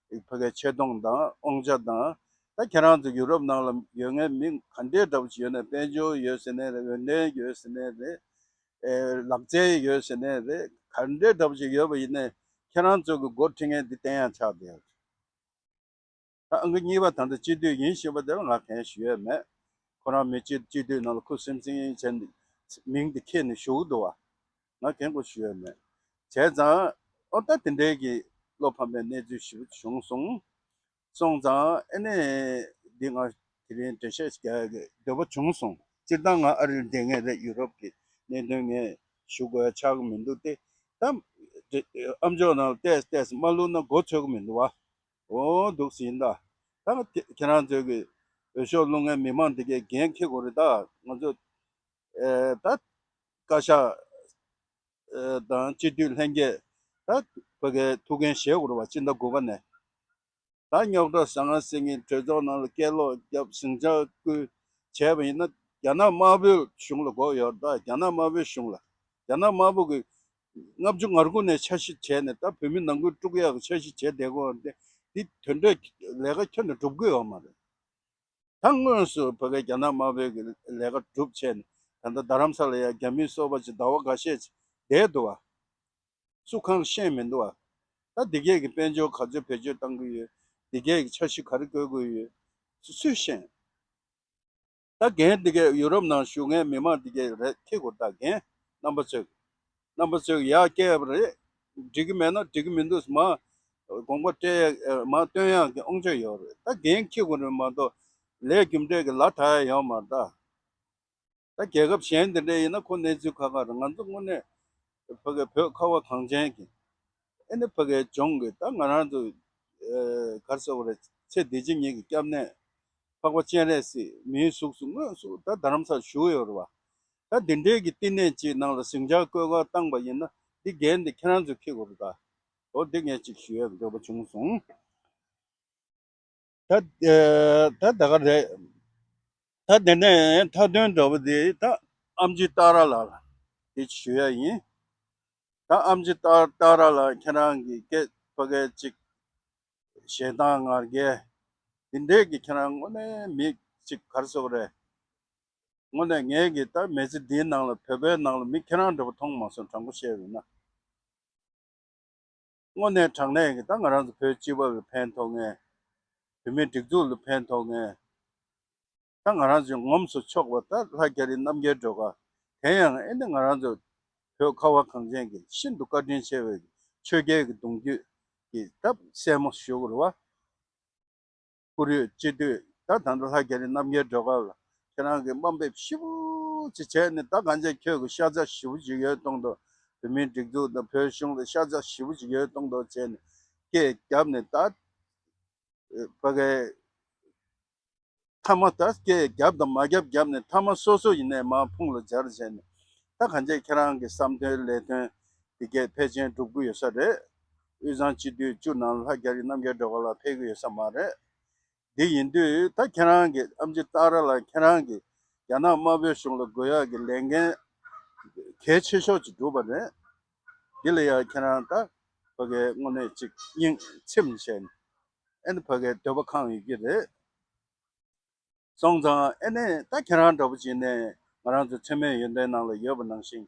ཀྱིས་ཕ་གའི་ཆེ་མཐོང་དང་དབང་ཆ་དང་། ད་ཁྱེད་རང་ཚོ་ཡུ་རོབ་ནང་ལ་ཡོད་མཁན་མི་ག་འདྲའི་འདྲ་པོ་ཞིག་ཡོད་ན། དཔལ་འབྱོར་ཡོད་ཟེར་ནའི་རེད། འོས་འགན་ཡོད་ཟེར་ནའི་རེད། ཨེ་ལག་རྩལ་ཡོད་ཟེར་ནའི་རེད། ག་འདྲའི་འདྲ་པོ་ཞིག་ཡོད་པ་ཡིན་ནའི་ཁྱེད་རང་ཚོ་གི་འགོ་ཁྲིད་མཁན་འདི་བསྟན་དབྱངས་ཆགས་བསྡད་ཡོད། ད་ཨང་ཀི་གཉིས་པ་ད་ལྟ་སྤྱི་འཐུས་ཡིན་བཞིན་པ་དེ་ལ་ང་གང་ཞུ་ཡས་མེད། ཁོ་རང་མི་སྤྱི་སྤྱི་འཐུས་ནང་ལ་ཁུ་སིམ་སིམ་བྱས་ནས་མིང་དེ་འཁྱེར་ནས་བཞུགས་འདུག་བ། ང་གང་གོ་ཞུ་ཡས་མེད། བྱས་ཙང་ཨོ་ད་དེ་འདྲའི་གི་བློ་ཕམ་པའི་གནས་ཚུལ་ཞིག་བྱུང་སོང་། སོང་ཙང་ཨེ་ནས་འདི་ང་དེ་རིང་འགྲེལ་བཤད་ཞིག་རྒྱག་ཡ་གི་འདོད་པ་བྱུང་སོང་། སྤྱིར་བཏང་ང་ཨ་རིར་བསྡད་མཁན་རེད། ཡུ་རོབ་ཀྱི་གནད་དོན་ངས་ཞུ་དགོས་ཡ་ཆགས་ཀྱི་མི་འདུག་སྟེ། ད་ཨ་མཆོག་ནང་ལ་ཏོག་ཙམ་ཏོག་ཙམ་མ་བླུགས་ན་མགོ་ཚོད་ཀྱི་མི་འདུག་བ། འོ་འདུག་ཟིན་ད། ད་ཁྱེད་ཁྱེད་རང་ཚོའི་གི་འོས་ཤོག་བླུག་མཁན་མི་མང་དེ་གས་འགན་འཁྱེར་དགོས་རེད་ད། ང་ཚོ་ཨེ་ད་བཀའ་ཤག་ཨེ་དང་སྤྱི་འཐུས་ལྷན་རྒྱས་ད་ཕ་གའི་ཐུགས་འགན་བཞེས་དགོས་རེད་བ། སྤྱི་ཟླ་དགུ་པ་ནས། ད་རྙོག་དྲ་ཟང་ངེ་ཟིང་ངེ་གྲོས་ཚོགས་ནང་ལ་སྐད་ལོག་བརྒྱབ། ཟིང་ཆ་བསྐུལ་བྱས་པ་ཡིན་ན། རྒྱ་ནག་དམར་པོའི་གཞུང་ལ་མགོ་གཡོག་ད། རྒྱ་ནག་དམར་པོའི་གཞུང་ལ། རྒྱ་ནག་དམར་པོ་གིས་ལྔ་བཅུ་ང་དགུ་ནས་འཆར་གཞི་བྱས་ནས་ད་བོད་མི་ནང་ཁུལ་དཀྲུག་ཡག་གི་འཆར་གཞི་བྱས་བསྡད་ཀྱི་ཡོད་རེད། འདི་དོན་འབྲས་ལས་ཀ་ཁྱོན་ནས་སྒྲུབ་ཀྱི་ཡོད་མ་རེད། ད་དངོས་སུ་ཕ་གའི་རྒྱ་ནག་དམར་པོའི་གི་ལས་ཀ་སྒྲུབ་བྱས་ནས། ད་ལྟ་རྡ་རམ་ས་ལ་ཡ་རྒྱ་མིའི་སོ་པ་ཅིག་ཟླ་བ་འགའ་ཤས་ཅིག་བསྡད་འདུག་བ། སུ་གང་ཤེས་མི་འདུག་བ། ད་འདི་གས་ཀྱི་དཔལ་འབྱོར་ག་ཚོད་བེད་སྤྱོད་བཏང་གི་ཡོད། འདི་གས་ཀྱི་འཆར་གཞི་ག་རེ་བཀོད་དགོས་ཡོད། སུ་སུས་ཤེས། ད་འགན་འདི་གས་ཡུ་རོབ་ནང་བཞུགས་མཁན་མི་མང་འདི་གས་རེད། འཁྱེར་དགོས། ད་འགན་རྣམ་པ་ཚོས་རྣམ་པ་ཚོས་ཡར་བསྐྱལ་བ་རེད། འགྲིག་གི་མེད་ན་འགྲིག་གི་མི་འདུག་མ། དགོངས་པ་སྤྲད་ཡ་མ་སྟོན་ཡག་གི་དབང་ཆ་ཡོད་རེད། ད་འགན་འཁྱེར་དགོས་རེད་མ་གཏོགས་ལས་རྒྱུ་འབྲས་ཀྱི་ལ་དྭགས་ཡ་ཡོད་མ་རེད་ད། ད་རྒྱལ་ཁབ་གཞན་དེ་འདྲ་ཡིན་ན་ཁོ་གནས་ཚུལ་ཁག་ཁག་རེད། ང་ཚོ་དངོས་གནས་ཕ་གི་བོད་ཁ་བ་གངས་ཅན་གྱི་ཨེ་ནི་ཕ་གིའི་ལྗོངས་ཀྱི་ད་ང་རང་ཚོ་ཨེ་ག་རེ་ཟེར་དགོས་རེད། ཚེ་འདི་ཕྱི་གཉིས་ཀྱི་སྐྱབས་གནས་འཕགས་པ་སྤྱན་རས་གཟིགས་མིའི་གཟུགས་སུ་དངོས་སུ་ད་རྡ་རམ་ས་ལ་བཞུགས་ཡོད་རེད་བ། ད་འདི་འདྲའི་གི་བསྟི་གནས་ཅིག་ནང་ལ་ཟིང་ཆ་བཀོད་ག་བཏང་པ་ཡིན་ན་འདི་འགན་འདི་ཁྱེད་རང་ཚོས་འཁྱེར་དགོས་རེད་ད། འོ་འདི་ངས་ཅིག་ཞུ་ཡས་འདོད་པ་བྱུང་སོང་། ད་ཨེ་ད་ད་ག་རེད། ད་དེ་ནས་མཐའ་དོན་འདྲ་པོ་དེ་ད་ཨེམ་ཆི་ཏཱ་ར་ལགས་ལ་དེ་ཞུ་ཡ་ཡིན། ད་ཨེམ་ཆི་ཏཱ་ཏཱ་ར་ལགས་ཁྱེད་རང་གི་སྐད་ཕ་གའི་ཅིག་ཞེ་སྡང་ང་རྒྱལ་དེ་འདྲས་ཀྱི་ཁྱེད་རང་དངོས་གནས་མི་ཅིག་ག་རེ་ཟེར་དགོས་རེད། དངོས་གནས་ངས་ཀྱི་ད་མི་ཚེ་འདིའི་ནང་ལ་བོད་པའི་ནང་ལ་མི་ཁྱེད་རང་འདྲ་པོ་མཐོང་མ་སོང་། དྲང་པོ་བཤད་ཡོད་ན། དངོས་གནས་དྲང་གནས་ཀྱི་ད་ང་རང་ཚོ་བོད་སྤྱི་པ་ལ་ཕན་ཐོགས་མཁན། བོད་མིའི་སྒྲིག་འཛུགས་ལ་ཕན་ཐོགས་མཁན། ད་ང་རང་ཚོའི་ངོམས་སུ་ཆོག་པ་ད་ལྷ་རྒྱ་རི་རྣམ་རྒྱལ་སྒྲོལ་དཀར། དེ་ཡང་ཨེ་ནི་ང་རང་ཚོ་བོད་ཁ་བ་གངས་ཅན་གྱི་ཤིན་ཏུ་བཀའ་དྲིན་ཆེ་བའི་ཆོས་རྒྱལ་གྱི་གདུང་རྒྱུད་ཀྱི་ད་སྲས་མོ་ཞུ་དགོས་རེད་བ། བཀུར་འོས་སྤྱི་འཐུས་ད་ད་ལྟ་ལྷ་རྒྱ་རི་རྣམ་རྒྱལ་སྒྲོལ་དཀར་ལ་ ཁྱེད་རང་གིས་དམའ་འབེབས་ཞེ་པོ་ཅིག་བྱས་ནས། ད་གང་བྱས་ཁྱོད་ཀྱི་ཤ་ཚ་ཞེ་པོ་ཅིག་ཡོད་གཏོང་དོ། བོད་མིའི་སྒྲིག་འཛུགས་དང་བོད་གཞུང་ལ་ཤ་ཚ་ཞེ་པོ་ཅིག་ཡོད་གཏོང་དོ་བྱས་ནས་སྐད་བརྒྱབ་ནས། ད་ཕ་གའི་མཐའ་མ་ད་སྐད་བརྒྱབ་དང་མ་བརྒྱབ་བརྒྱབ་ནས། མཐའ་མ་སོ་སོ་ཡིན་ནས་མར་ཕུང་ལ་སྦྱར་བྱས་ནས། ད་གང་བྱས་ཁྱེད་རང་གི་བསམ་དོན་ལས་དོན་འདི་གས་ཕལ་ཆེར་འགྲུབ་ཀྱི་ཡོད་ས་རེད། དབུས་གཙང་སྤྱི་འཐུས་བཅུ་ནང་ལྷ་རྒྱ་རི་རྣམ་རྒྱལ་སྒྲོལ་དཀར་ལགས་ཕེབས་ཀྱི་ཡོད་ས་མ་རེད། འདི་ཡིན་དུས་ད་ཁྱེད་རང་གི་ཨེམ་ཆི་སྟག་ར་ལགས་ཁྱེད་རང་གིས་རྒྱ་ནག་དམར་པོའི་གཞུང་ལ་དགོས་ཡག་གི་ལས་འགན་གལ་ཆེ་ཤོས་ཅིག་བསྒྲུབས་པ་རེད། འདི་ལ་ཡང་ཁྱེད་རང་ད་ཕ་གའི་དངོས་གནས་ཅིག་སྙིང་ཚིམ་བྱས་ནས། ཨེ་ནི་ཕ་གའི་འདོད་པ་ཁེངས་ཡོད་ཀྱི་རེད། སོང་ཙང་ཨེ་ནས་ད་ཁྱེད་རང་འདྲ་པོ་བྱས་ནས་ང་རང་ཚོ་འཚེ་མེད་ཡོན་ཏན་ནང་ལ་ཡོད་པ་ནང་བཞིན།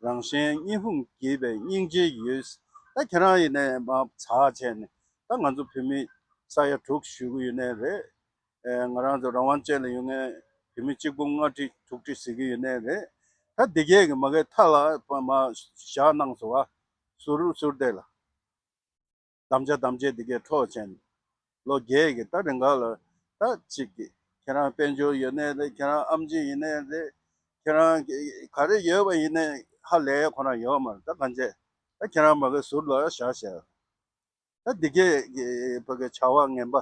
རང་གཞན་གཉིས་ཕུང་བགྱིས་པའི་སྙིང་རྗེའི་འོད། ད་ཁྱེད་རང་ཡིན་ནས་མར་ཚར་བྱས་ནས། ད་ང་ཚོ་བོད་མི་ས་ཡ་དྲུག་བཞུགས་ཀྱི་ཡོད་ནའི་རེད། ཨེ་ང་རང་ཚོ་རང་དབང་ཅན་ལ་ཡོད་མཁན་བོད་མི་གཅིག་པུ་ལྔ་ཁྲི་དྲུག་ཁྲི་ཟེར་གྱི་ཡོད་ནའི་རེད། ད་འདི་གས་ཀྱི་མ་གའི་མཐའ་ལ་མར་བཞག་གནང་སོང་བ། ཟུར་ཟུར་དེ་ལ། དམ་བཅའ་དམ་བཅའ་འདི་གས་འཕྲོག་བྱས་ནས། ལོ་བརྒྱད་ཀྱི་ད་རིང་ག་ལ་ད་ཅིག་གི་ཁྱེད་རང་དཔལ་འབྱོར་ཡོད་ནའི་རེད། ཁྱེད་རང་ཨེམ་ཆི་ཡིན་ནའི་རེད། ཁྱེད་རང་གི་ག་རེ་ཡོད་པ་ཡིན་ནའི་ཧ་ལས་ཡ་ཁོ་རང་ཡོད་མ་རེད། ད་གང་བྱས་ད་ཁྱེད་རང་མ་གི་ཟུར་ལ་བཞག་བཞག་ད་འདི་གས་ཀྱི་ཕ་གི་བྱ་བ་ངན་པ་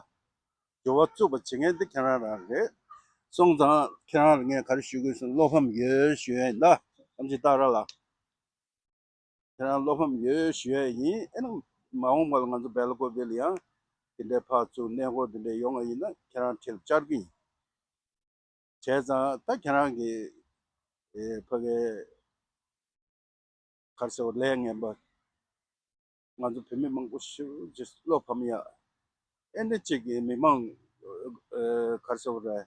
འགྱུར་བ་བཙུགས་པ་བྱེད་མཁན་འདི་ཁྱེད་རང་རང་རེད། སོང་ཙང་ཁྱེད་རང་ལ་ངས་ག་རེ་ཞུ་དགོས་སོང་། བློ་ཕམ་ཡོད་ཞུ་ཡ་ཡིན་ད། ཨེམ་ཆི་སྟག་ར་ལགས། ཁྱེད་རང་བློ་ཕམ་ཡོད་ཞུ་ཡ་ཡིན། ཨེ་ནི་མ་འོངས་པ་ལ་ང་ཚོ་སྦེལ་ཀོབ་ལ་ཡང་དེ་འདྲའི་ཕར་ཚུར་གནས་སྐོར་དེ་འདྲའི་ཡོང་བ་ཡིན་ན་ཁྱེད་རང་འཁྲིས་ལ་བཅར་གྱི་ཡིན། བྱས་ཙང་ད་ཁྱེད་རང་གི་ཨེ་ཕ་གའི་ག་རེ་ཟེར་བ་ལས་ངན་པ། ང་ཚོ་བོད་མི་མང་པོ་ཞེ་པོ་ཅིག་བློ་ཕམ་ཡ། ཨེ་འདྲ་ཅིག་གི་མི་མང་ཨེ་ག་རེ་ཟེར་བ་རེད།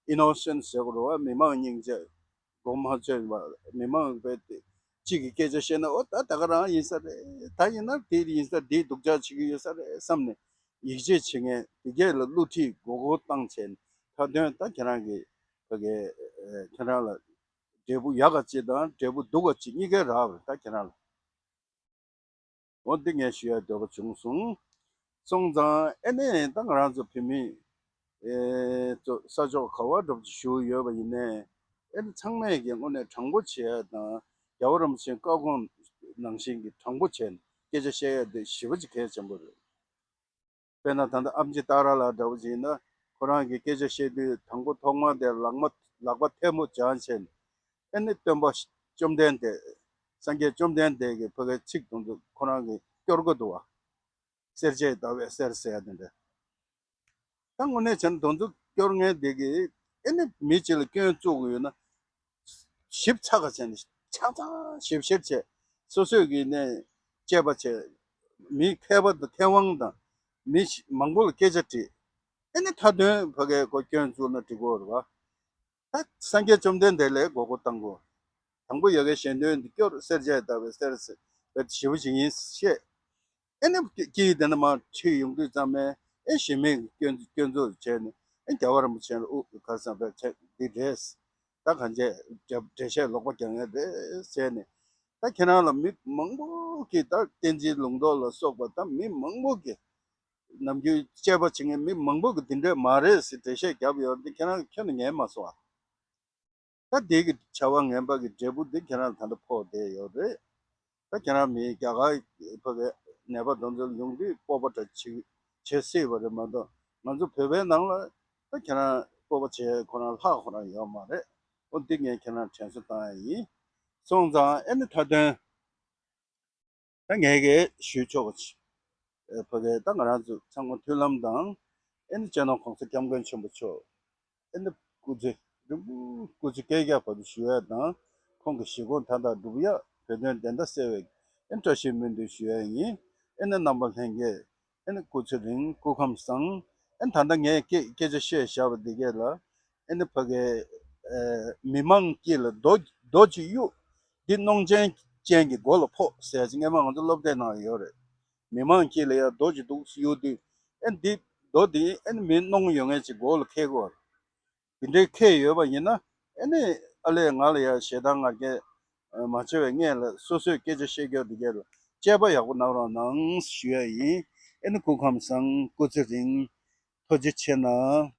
ཨི་ནོ་སེན་ཟེར་དགོས་རེད་བ། མི་མང་སྙིང་རྗེ་མགོ་མ་ཚོས་པ། མི་མང་བས་ཏེ་གཅིག་གི་སྐད་ཆ་བཤད་ན། ཨོ་ད་ད་ག་རང་ཡིན་ས་རེད། ད་ཡིན་ན་དེ་ཡིན་ས་རེད། དེ་སྡུག་ཅག་བྱེད་ཀྱི་ཡོད་ས་རེད་བསམ་ནས་ཡིད་ཆེས་བྱེད་མཁན་དེ་གས་ལ་བསླུ་བྲིད་མགོ་སྐོར་བཏང་བྱས་ནས། མཐའ་དོན་ད་ཁྱེད་རང་གི་ཕ་གའི་ཨེ་ཁྱེད་རང་ལ་འབྲས་བུ་ཡག་ག་ཅིག་དང་འབྲས་བུ་སྡུག་ག་ཅིག་གཉིས་ཀའི་རག་པ་རེད། ད་ཁྱེད་རང་ལ། འོ་འདི་ངས་ཞུ་ཡ་འདོད་པ་བྱུང་སོང་། སོང་ཙང་ཨེ་ནས་ད་ང་རང་ཚོ་བོད་མི་ཨེ་ཚོ་ས་ཕྱོགས་ག་བ་འགྲོ་ཞུ་ཡོད་པ་ཡིན་ནའི། ཨེ་ནས་ཚང་མས་ཀྱི་དངོས་གནས་དྲང་པོ་བྱེད་ཡ་དང་། རྒྱལ་བ་རིན་པོ་ཆེའི་བཀའ་དགོངས་ནང་བཞིན་གྱི་དྲང་པོ་བྱས་ནས་སྐད་ཆ་བཤད་ཡ་དེ་ཞེ་པོ་ཅིག་གལ་ཆེན་པོ་རེད། དཔེར་ན་ད་ལྟ་ཨེམ་ཆི་སྟག་ར་ལགས་འདྲ་བོ་ཞིག་ཡིན་ན། ཁོ་རང་གིས་སྐད་ཆ་བཤད་དུས་དང་པོ་ཐོག་མར་དེ་ལག་མ་ལག་པ་ཐལ་མོ་སྦྱར་བྱས་ནས། ཨེ་ནི་སྟོན་པ་བཅོམ་ལྡན་འདས། སངས་རྒྱས་བཅོམ་ལྡན་འདས་ཀྱི་ཕ་གའི་ཚིག་དེ་ཚོ་ཁོ་རང་གིས་སྐྱོར་གྱི་འདུག་བ། སེར་བྱེས་ཟླ་བའི་གསེར་ཟེར་ཡ་དེ་འདྲ། ད་དངོས་གནས་བྱས་ན་དེ་ཚོ་སྐྱོར་མཁན་དེ་གིས་ཨེ་ནི་མི་གཅིག་ལ་སྐྱོན་བཙུགས་དགོས་ཡོད་ན། ཞིབ་ཚགས་ཀ་བྱས་ནས་ཆགས་ཚང་ཞིབ་བཤེར་བྱས། སོ་སོས་ཀྱི་ནས་དཔྱད་པ་བྱས། མི་མཁས་པ་དང་མཁས་དབང་དང་མི་མང་པོ་ལ་སྐད་ཆ་དྲིས། ཨེ་ནི་མཐའ་དོན་ཕ་གའི་ཁོ་སྐྱོན་བཙུགས་ན་འགྲིག་གི་རེད་བ། ད་སངས་རྒྱས་བཅོམ་ལྡན་འདས་ལ་མགོ་སྐོར་བཏང་དགོས། དང་པོ་ཡ་གའི་གཞན་དོན་འདི་སྐྱོར། སེར་བྱེས་ཟླ་བའི་གསེར་ཟེར་བའི་ཞེ་པོ་ཞིག་ཡིན་བཤད། ཨེ་ནི་སྐྱིད་དེ་ན་མར་ཁྲིད་ཡོང་དུས་ཙམ་ནས། ཨེ་གཞན་མིའི་སྐྱོན་སྐྱོན་འཛུགས་བྱས་ནས། ཨེ་རྒྱལ་བ་རིན་པོ་ཆེ་ལ་དབུ་གར་སང་བས་ཆེ་འདི་རེད། ད་གང་བྱས་འགྲེལ་འགྲེལ་བཤད་ལོག་པ་རྒྱག་ཡ་རེད་ཟེར་ནས། ད་ཁྱེད་རང་ལ་མི་མང་པོ་གིས། ད་བསྟན་འཛིན་ལུང་རྟོགས་ལ་སོགས་པ་ད་མི་མང་པོ་གིས་ནམ་རྒྱུན་དཔྱད་པ་བྱེད་མཁན་མི་མང་པོ་གིས་འདི་འདྲས་མ་རེད་ཟེར་འགྲེལ་བཤད་བརྒྱབ་ཡོད་རེད་དེ། ཁྱེད་རང་གིས་ཁྱོན་ནས་ཉན་མ་སོང་ཨ། ད་དེ་གི་བྱ་བ་ངན་པ་གི་འབྲས་བུ་འདི་ཁྱེད་རང་ད་ལྟ་ཕོག་བསྡད་ཡོད་རེད། ད་ཁྱེད་རང་མི་རྒྱ་གར་ཕ་གི་ནད་པ་དེ་ཚོ་ཡོང་དུས་སྤོབས་པ་འདྲ་བྱེད་བྱེད་སྲིད་པ་རེད་མ་གཏོགས། ང་ཚོ་བོད་པའི་ནང་ལ་ད་ཁྱེད་རང་སྤོབས་པ་བྱེད་ཁོ་རང་ལྷག་ཁོ་རང་ཡོད་མ་རེད། འོ་འདི་ངས་ཁྱེད་རང་དྲན་གསོ་བཏང་ཡ་ཡིན། སོང་ཙང་ཨེ་ནི་མཐའ་དོན། ད་ངས་ཀྱིས་ཞུས་ཆོག་པ་ཅིག་ཨེ་ཕ་གི་ད་ང་རང་ཚོ་ཚང་མ་མཐུན་ལམ་དང་། ཨེ་ནི་སྤྱི་ནོར་༸གོང་ས་༸སྐྱབས་མགོན་ཆེན་པོ་མཆོག་ཨེ་ནི་སྐུ་ཚེ་རིང་པོ་སྐུ་ཚེ་བསྐལ་བརྒྱར་བར་དུ་བཞུགས་ཡ་དང་། ཁོང་གི་བཞེད་དགོངས་མཐའ་དག་འགྲུབ་ཡ། བོད་དོན་བདེན་མཐའ་གསལ་བའི་ཨེ་ནི་བཀྲ་ཤིས་སྨོན་འདུན་ཞུ་ཡ་ཡིན། ཨེ་ནི་རྣམ་པ་ལྷན་རྒྱས་ཨེ་ནི་སྐུ་ཚེ་རིང་། སྐུ་ཁམས་བཟང་། ཨེ་ནི་ད་ལྟ་ངས་སྐད་སྐད་ཆ་བཤད་བཞག་པ་འདི་གས་ལ་ཨེ་ནི་ཕ་གི་ཨེ་མི་མང་དཀྱིལ་ལ་རྡོ་རྡོ་གཅིག་གཡུག་འདི་གནོང་ཆེན་ཅན་གྱི་མགོ་ལ་ཕོག་ཟེར་ཅིག་སྔས་མ་ང་ཚོ་སློབ་དེབ་ནང་ཡོད་རེད། མི་མང་དཀྱིལ་ལ་ཡ་རྡོ་གཅིག་འདུག་གཡུག་དུས། ཨེ་འདི་རྡོ་འདི་ཨེ་ནི་མི་གནོང་ཡོད་མཁན་ཅིག་མགོ་ལ་འཁེལ་གི་རེད། འདི་འདྲའི་འཁེལ་ཡོད་པ་ཡིན་ན། ཨེ་ནི་ཨ་ལས་ང་ལ་ཡ་ཞེ་སྡང་ང་རྒྱལ་མ་བྱེད་པའི་སྔོན་ལ་སོ་སོས་སྐད་ཆ་བཤད་རྒྱུ་འདི་གས་ལ་དཔྱད་པ་ཡག་པོ་གནང་རོགས་གནང་ཞུ་ཡ་ཡིན། ཨེ་ནི་སྐུ་ཁམས་བཟང་། སྐུ་ཚེ་རིང་། ཐུགས་རྗེ་ཆེ་གནང་།